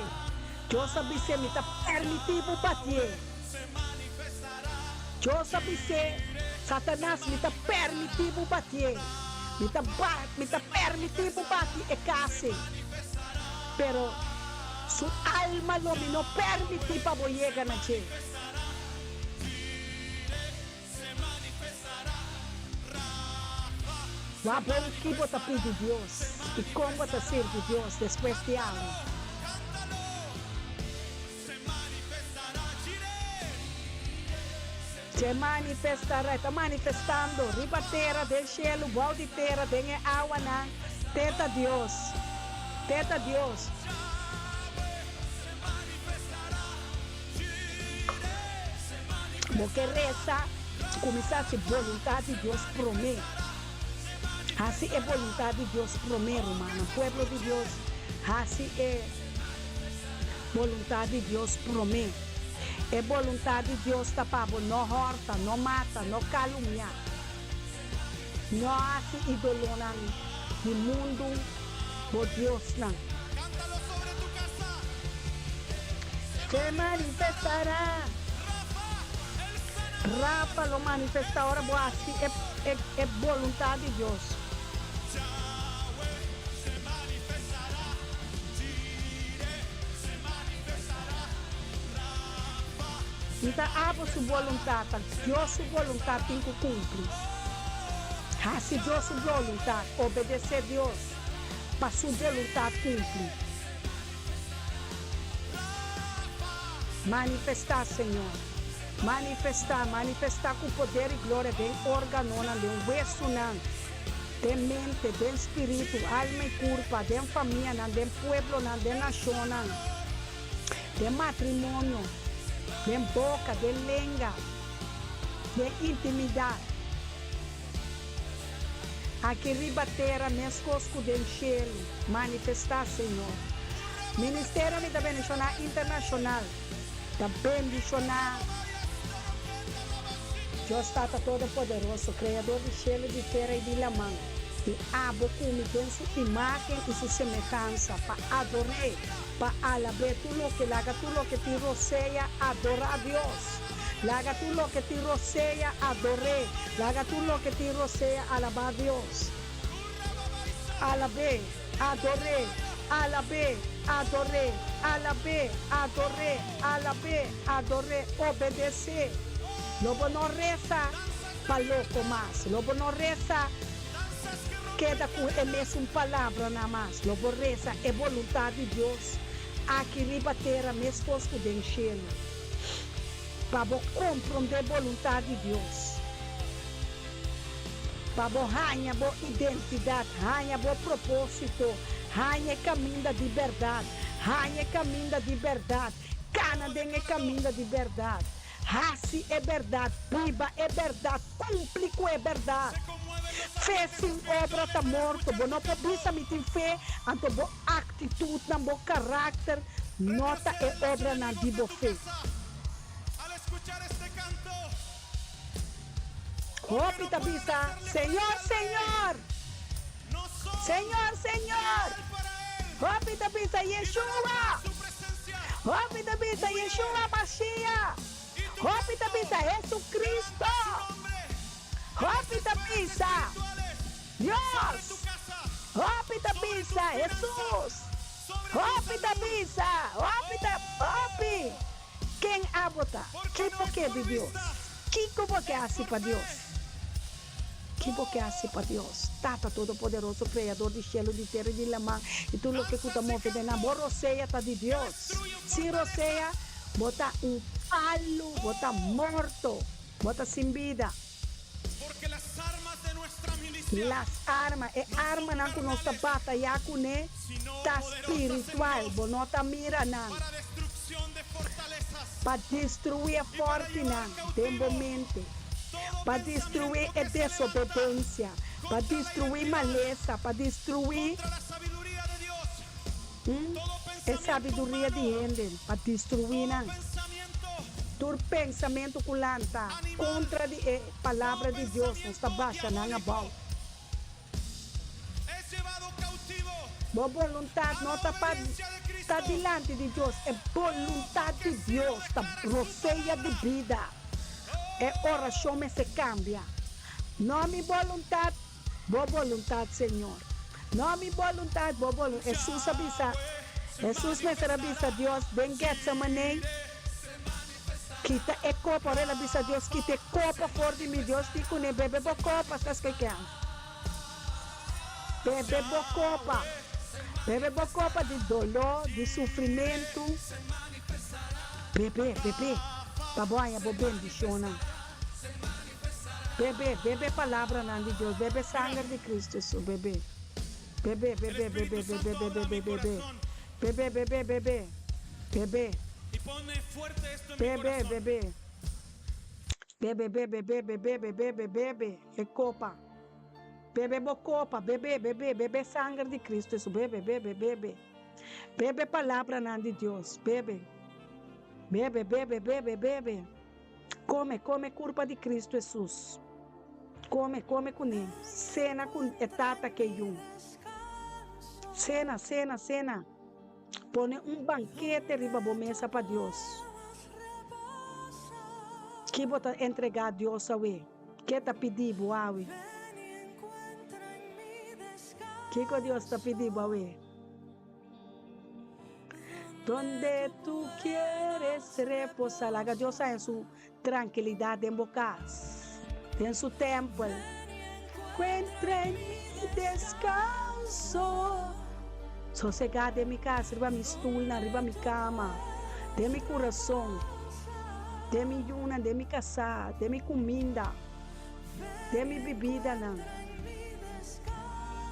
Dios a bis'é, Mi ta permití bo batié. Dios a bis'é, Satanas, mi ta permití bo batié. Mi ta ba, mi ta permití bo bati e kas ei. Pero su alma lo mi no permití pa bo yega na dje. Wak bon ki bo ta pidi Dios i kon bo ta sirbi Dios despues di awe. Se manifestará, e ta manifestando riba tera, den shelu, bou di tera, den e awanan, te ta Dios, te ta Dios. Bo ke resa, kuminsá hasi boluntat di Dios promé. Hasi e boluntat di Dios promé, rumannan. Pueblo di Dios, hasi e boluntat di Dios promé. E boluntat di Dios ta pa bo no hòrta, no mata, no kalumniá, no hasi idolonan di mundu bo diosnan. Se manifestará. Rafa lo manifestá ora bo hasi e boluntat di Dios. Mi ta abo su boluntat, ta Dios su boluntat tin ku kumpli. Hasi Dios su boluntat, obedesé Dios pa su boluntat kumpli. Manifestá, Señor. Manifestá, manifestá ku poder i gloria den órganonan, den wesunan, den mente, den spiritu, alma i kurpa, den famianan, den pueblonan, den nashonnan, den matrimonio, den boka, den lenga, den intimidat. Aki riba tera meskos ku den shelu. Manifestá, Señor. Ministerio mi ta bendishoná internashonal. Ta bendishoná. Dios Tata Todopoderoso, Kreador di shelu, di tera i di laman, i abo ku mi den su imágen i su semehansa, pa ador'é, pa alab'é, tur loke laga tur loke tin rosea adorá Dios. Laga tur loke tin rosea ador'é, laga tur loke tin rosea alabá Dios. Alab'é, ador'é, alab'é, ador'é, alab'é, ador'é, alab'é, ador'é, obedes'é. Lo bo no resa pa loko mas, lo bo no resa keda ku e mesun palabranan mas, lo bo resa e boluntat di Dios aki riba tera meskos ku den shelu. Pa bo komprondé boluntat di Dios, pa bo haña bo identidat, haña bo propósito, haña e kaminda di bèrdat, haña e kaminda di bèrdat, kana den e kaminda di bèrdat. Hasi e bèrdat, biba e bèrdat, kumpli ku e bèrdat. Fe sin obra ta morto. Bo no por bisa mi tin fe, anto bo aktitutnan, bo karakter no ta e obranan di bo fe. Hopi ta bisa, Señor, Señor! Señor, Señor! Hopi ta bisa, Yeshua! Hopi ta bisa, Yeshua Mashiach! Hopi ta bisa, Jesucristo! Hopi ta bisa, Dios! Hopi ta bisa, Jesus! Hopi ta bisa, hopi ta, hopi! Ken abo ta? Ki bo ke di Dios? Kiko bo ke hasi pa Dios? Ki bo ke hasi pa Dios? Tata Todopoderoso, Kreador di shelu, di tera i di laman, i tur loke ku ta move den nan, bo rosea ta di Dios. Sin rosea, bo ta un palu, bo ta morto, bo ta sin bida. Las armas, e armanan ku nos ta batayá kuné ta spiritual, bo no ta mira nan. Pa destruí e fòrtinan den bo mente, pa destruí e desobedensia, pa destruí malesa, pa destruí e sabiduria di hende, pa destruí nan. Tur pensamentu ku lanta kontra di e Palabra di Dios, nos ta basha nan abou. Bo boluntat no ta pa ta dilanti di Dios, e boluntat di Dios ta rosea di bida. E orashon mester kambia. No mi boluntat, bo boluntat, Señor. No mi boluntat, bo boluntat. Hesus a bisa, Hesus mester a bisa Dios den Getsemane, Kita e kopa. Ora el a bisa Dios, Kita e kopa for di mi, Dios di kuné, Bebe bo kopa, sa ke ke? Bebe bo kopa. Bebe bo kopa di doló, di sufrimentu. Bebe, bebe, pa bo haña bo bendishonnan. Bebe, bebe palabranan di Dios, bebe sanger di Cristo Hesus, bebe. Bebe, bebe, bebe, bebe, bebe, bebe, bebe. Bebe, bebe, bebe. Bebe. Bebe, bebe. Bebe, bebe, bebe, bebe, bebe, bebe e kopa. Bebe bo kopa, bebe, bebe, bebe sanger di Cristo Hesus, bebe, bebe, bebe. Bebe palabranan di Dios, bebe. Bebe, bebe, bebe, bebe. Kome, kome kurpa di Cristo Hesus. Kome, kome kuné. Sena ku e Tata ke Yu. Sena, sena, sena. Pone un bankete riba bo mesa pa Dios. Ki bo ta entregá Dios awe? Ke ta pidi bo awe? Kiko Dios ta pidi bo awe? Donde tu quieres reposar. Laga Dios haña su trankilidat den bo kas, den su tèmpel. Encuentra en mi descanso. Sosegá den mi kas, riba mi stulnan, riba mi kama, den mi kurason, den mi yunan, den mi kasá, den mi kuminda, den mi bibidanan.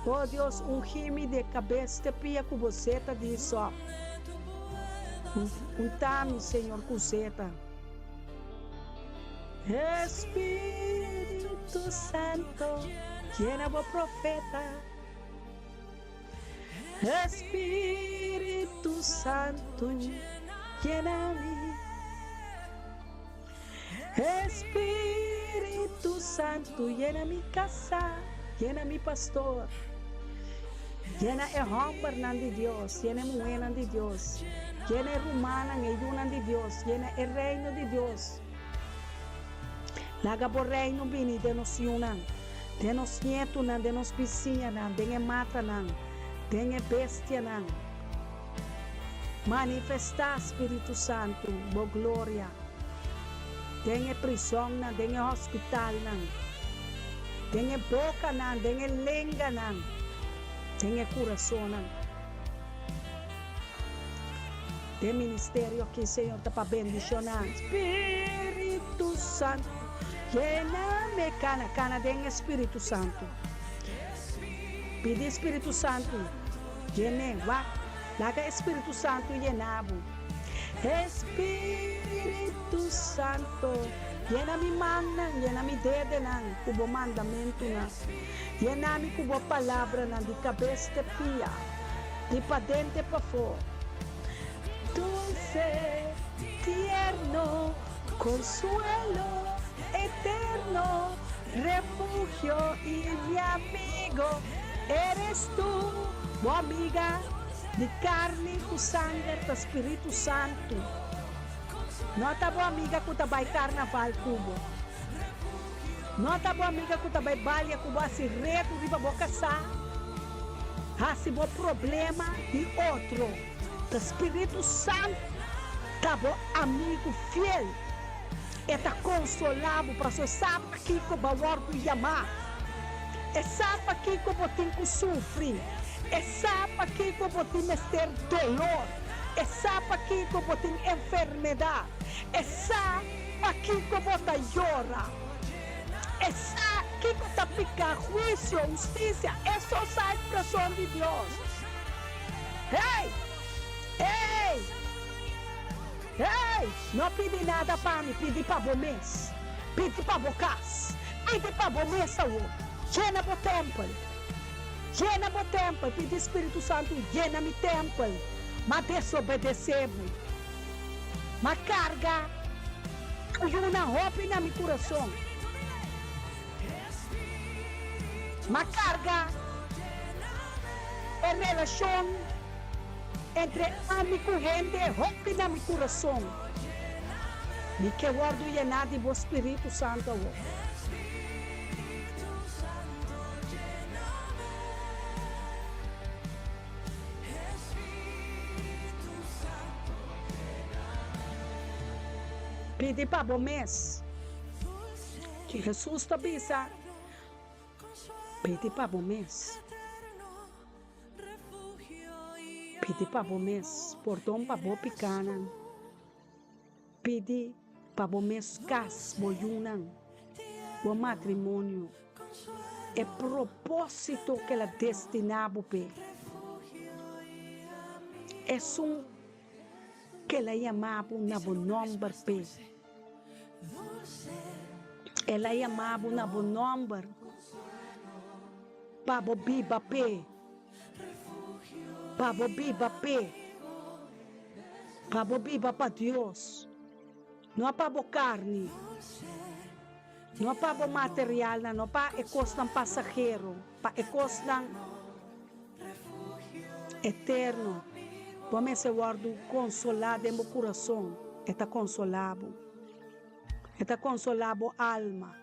O Dios, ungí mi di e kabes te pia ku bo zeta di hisòp. Untá mi, Señor, ku zeta. Espíritu Santo, llena bo profeta. Espíritu Santo, llena mi. Espíritu Santo, llena mi casa, llena mi pastor. Llena e hombernan di Dios, llena e muhernan di Dios, llena e rumannan, e yunan di Dios, llena e reino di Dios. Laga bo reino bini den nos yunan, den nos nietunan, den nos bisiñanan, den e matanan, den e bestianan. Manifestá, Spiritu Santu, bo gloria den e prisonnan, den e hospitalnan, den e bokanan, den e lenganan, den e kurasonnan. Den ministerio aki, Señor, ta pa bendishoná. Spiritu Santu, yena mi kana, kana den e Spiritu Santu. Pidi Spiritu Santu yen'é, wak, laga e Spiritu Santu yena bo. Espíritu Santo, yena mi mannan, yena mi dedenan ku bo mandamentunan. Yena mi ku bo palabranan di kabes te pia, di paden te pafó. Dulce, tierno, consuelo eterno, refugio y mi amigo eres tu. Bo amiga di carni cu sanger ta Spiritu Santu. No ta bo amiga cu ta bay carnaval cu bo. No ta bo amiga cu ta bay balia cu bo haci redu riba bo casá, haci bo problema di otro. Ta Spiritu Santu ta bo amigu fiel. E ta konsolá bo pasobra e sa pakiko bo a wòrdu yamá. E sa pakiko bo tin ku sufri. E sa pakiko bo tin mester dolor. E sa pakiko bo tin enfermedat. E sa pakiko bo ta yora. E sa kiko ta piká, huisio, hustisia. E so sa e kurason di Dios. Hey! Hey! Hey! No pidi nada pa mi, pidi pa bo mes. Pidi pa bo kas. Pidi pa bo mes awor. Yena bo tèmpel. Yena bo tèmpel. Pidi Spiritu Santu yena mi tèmpel. M'a desobedesé bo. M'a karga ayuna hopi na mi kurason. M'a karga e relashon entre ami ku hende hopi na mi kurason. Mi ke wòrdu yená di bo Spiritu Santu awor. Pidi pa bo mes. Ki Hesus ta bisa, Pidi pa bo mes. Pidi pa bo mes pordon pa bo pikánan. Pidi pa bo mes kas, bo yunan, bo matrimonio, e propósito ku el a destiná bo p'e. Esun ku el a yama bo na bo nòmber p'e. El a yama bo na bo nòmber pa bo biba p'e, pa bo biba p'e, pa bo biba pa Dios, no pa bo karni, no pa bo materialnan, no pa e kosnan pasahero, pa e kosnan eterno. Bo mester wòrdu konsolá den bo kurason, e ta konsolá bo. E ta konsolá bo alma.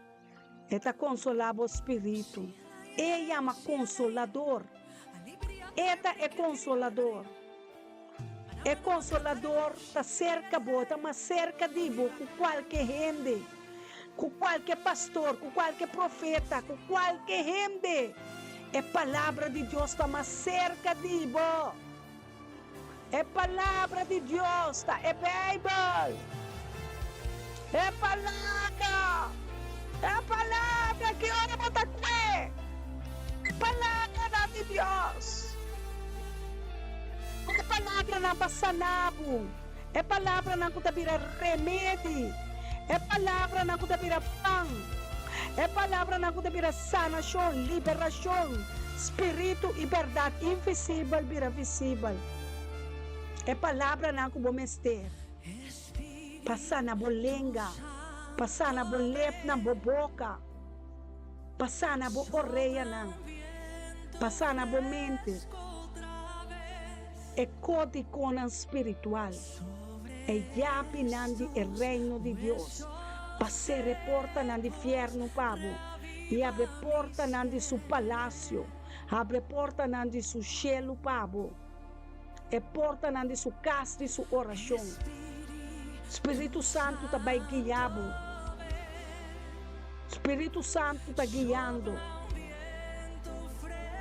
E ta konsolá bo spiritu. E yama Konsolador. E ta e Konsolador. E Konsolador ta serka bo, e ta mas serka di bo ku kualke hende, ku kualke pastor, ku kualke profeta, ku kualke hende. E Palabra di Dios ta mas serka di bo. E Palabra di Dios ta e Bijbel. E Palabra! E Palabra! Ki ora bo ta kue? E Palabranan di Dios. E palabranan pa sana bo. E palabranan ku ta bira remedi. E palabranan ku ta bira pan. E palabranan ku ta bira sanashon, liberashon, spiritu i bèrdat invisibel bira visibel. E palabranan ku bo mester pa sana bo lenga, pa sana bo lepnan, bo boka, pa sana bo oreanan, pa sana bo mente. E kódigonan spiritual, e yabinan di e Reino di Dios, pa sera e portanan di fièrnu pa bo i habri e portanan di su palasio, habri e portanan di su shelu pa bo, e portanan di su kas di su orashon. Spiritu Santu ta bai guia bo. Spiritu Santu ta guiando.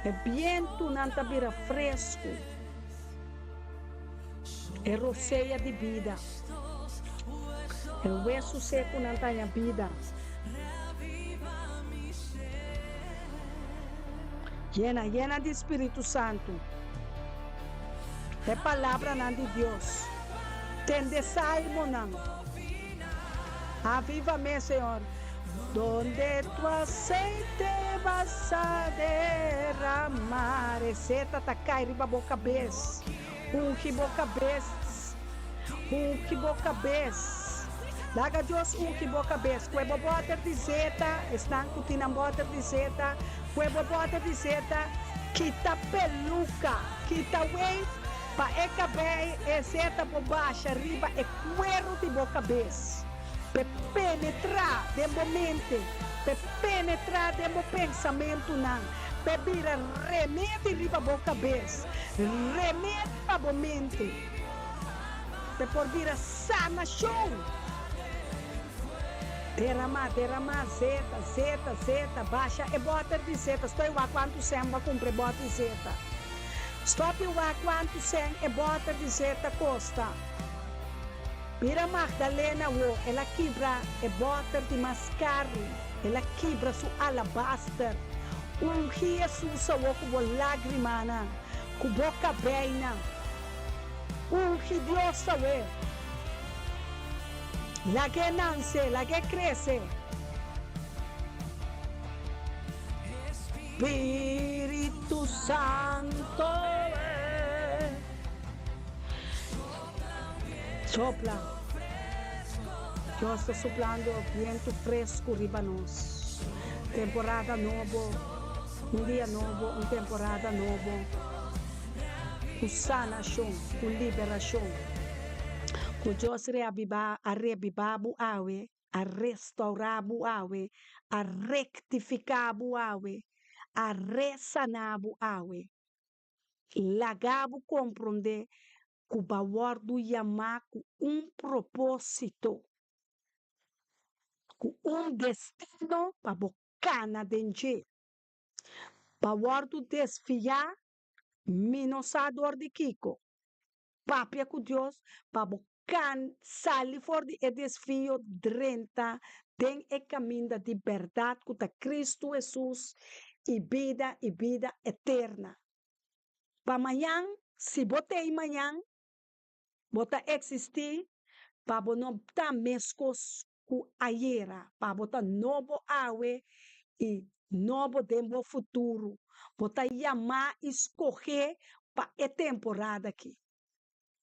E bientunan ta bira fresku. E rosea di bida. E wesu sekunan ta haña bida. Yena, yena di Spiritu Santu. E palabranan di Dios. Tende salmonan. Avívame, Señor. Donde tu aceite vas a derramar. E seta ta kai riba bo kabes. Ungi bo kabes. Ungi bo kabes. Laga Dios ungi bo kabes. Kue bo bòter di zeta, esnan ku tin nan bòter di zeta, kue bo bòter di zeta, kita peluka, kita wei pa e kabei e zeta bo basha riba e kueru di bo kabes, p'e penetrá den bo mente, p'e penetrá den bo pensamentunan, p'e bira remedi riba bo kabes, remedi pa bo mente. P'e por bira sanashon. Deramá, deramá zeta, zeta, zeta, basha e bòter di zeta. Stoi wak kuantu sèn bo a kumpra e bòter di zeta. Stòp i wak kuantu sèn e bòter di zeta kosta. Mira Magdalena wo, el a kibra e bòter di mas karu, el a kibra su alabaster. Ungi Hesus awo ku bo lágrimanan, ku bo kabeinan. Ungi Dios awe. Lag'é nanse, lag'é krese. Spiritu Santoe. Sopla. Dios ta suplando bientu fresku riba nos. Temporada nobo, un dia nobo, un temporada nobo. Ku sanashon, ku liberashon. Ku Dios reabibá, a rebibá bo awe, a restourá bo awe, a rektifiká bo awe, a resaná bo awe. Laga bo komprondé ku bo a wòrdu yamá ku un propósito, ku un destino pa bo kana den dje. Bo a wòrdu desviá Mi no sa dor di kiko. Papia ku Dios pa bo kan sali for di e desvio drenta den e kaminda di bèrdat ku ta Kristu Hesus i bida i bida eterna. Pa mañan, si bo t'ei mañan, bo ta eksistí pa bo no ta meskos ku ayera, pa bo ta nobo awe i nobo den bo futuro. Bo ta yamá i skohé pa e temporada aki.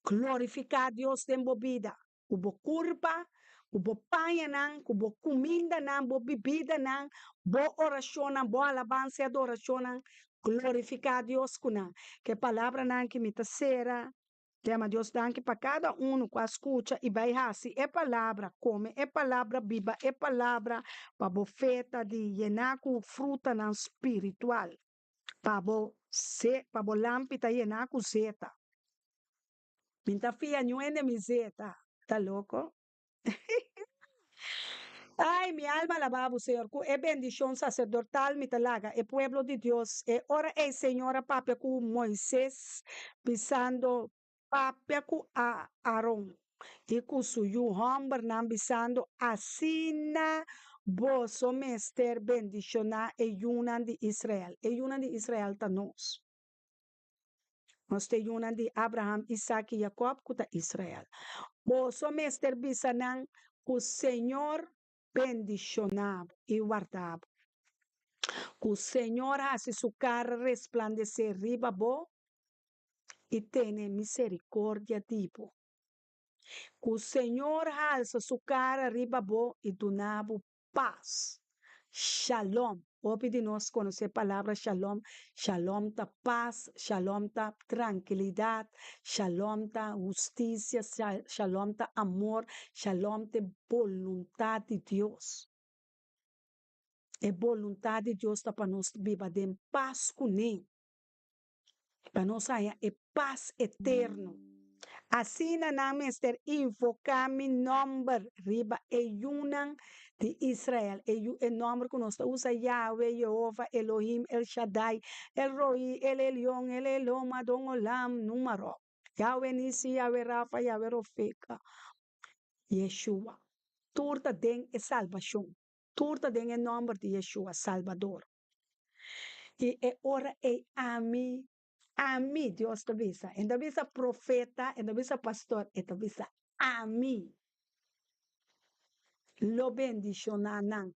Glorifiká Dios den bo bida, ku bo kurpa, ku bo pañanan, ku bo kumindanan, bo bibidanan, bo orashonnan, bo alabansa i adorashonnan. Glorifiká Dios ku nan. Ku e palabranan aki mi ta sera. Yama Dios danki pa kada unu ku a skucha i bai hasi e palabra, kome e palabra, biba e palabra, pa bo fe ta di yená ku frutanan spiritual, pa bo se, pa bo lampi ta yená ku zeta. Mi ta fia niun hende mi zeta, ta loko? Ai, mi alma alabá bo, Señor, ku e bendishon saserdortal mi ta laga e pueblo di Dios. E ora ei Señor a papia ku Moises, bisando, Papia ku Aaron i ku su yu hòmbernan, bisando, Asina boso mester bendishoná e yunan di Israel. E yunan di Israel ta nos. Nos ta e yunan di Abraham, Isak i Jakòb, ku ta Israel. Boso mester bisa nan ku Señor bendishoná bo i warda bo, ku Señor hasi su kara resplandesé riba bo i tene miserikordia di bo, ku Señor halsa su kara riba bo i duna bo pas. Shalom. Hopi di nos konosé palabra shalom. Shalom ta pas, shalom ta trankilidat, shalom ta hustisia, shalom ta amor, shalom ta e boluntat di Dios. E boluntat di Dios ta pa nos biba den pas kuné. pa nos haña e pas eterno. Asina nan mester invoká mi nòmber riba e yunan di Israel, e yu, e nòmber ku nos ta usa, Yahweh, Yehova, Elohim, El Shaddai, El Roi, El Elyon, El Elom, Adon Olam, Numarò, Yahweh Nissi, Yahweh Rafa, Yahweh Rofeka, Yeshua. Tur ta den e salbashon. Tur ta den e nòmber di Yeshua, Salbador. I e ora ei ami, ami, Dios ta bisa, e no ta bisa profeta, e no ta bisa pastor, e ta bisa Ami lo bendishoná nan.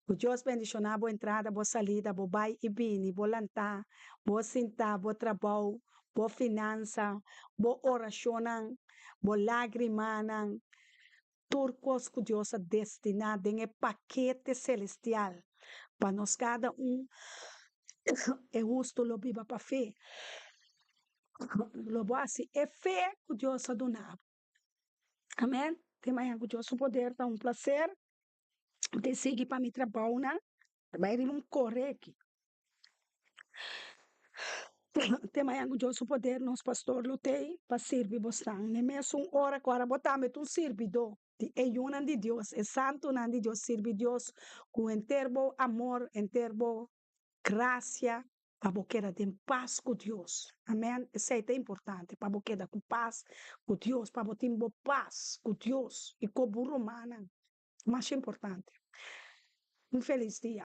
Ku Dios bendishoná bo entrada, bo salida, bo bai i bini, bo lantá, bo sintá, bo trabou, bo finansa, bo orashonnan, bo lágrimanan, tur kos ku Dios a destiná den e pakete selestial pa nos kada un. E hustu lo biba pa fe. Lo bo hasi e fe ku Dios a duna bo. Amen. Te mañana ku Dios su poder ta un placer. Te sigui pa mi trabounan. Bai riba un kore aki. Te mañana ku Dios su poder nos pastor lo tei pa sirbi bosnan. Ne mesun ora ku ora bo tambe ta un sirbidó di e yunan di Dios, e santunan di Dios, sirbi Dios ku henter bo amor, henter bo grasia, pa bo keda den pas ku Dios. Amen. Esei ta importante, pa bo keda ku pas ku Dios, pa bo tin bo pas ku Dios i ku bo rumannan. Masha importante. Un felis dia.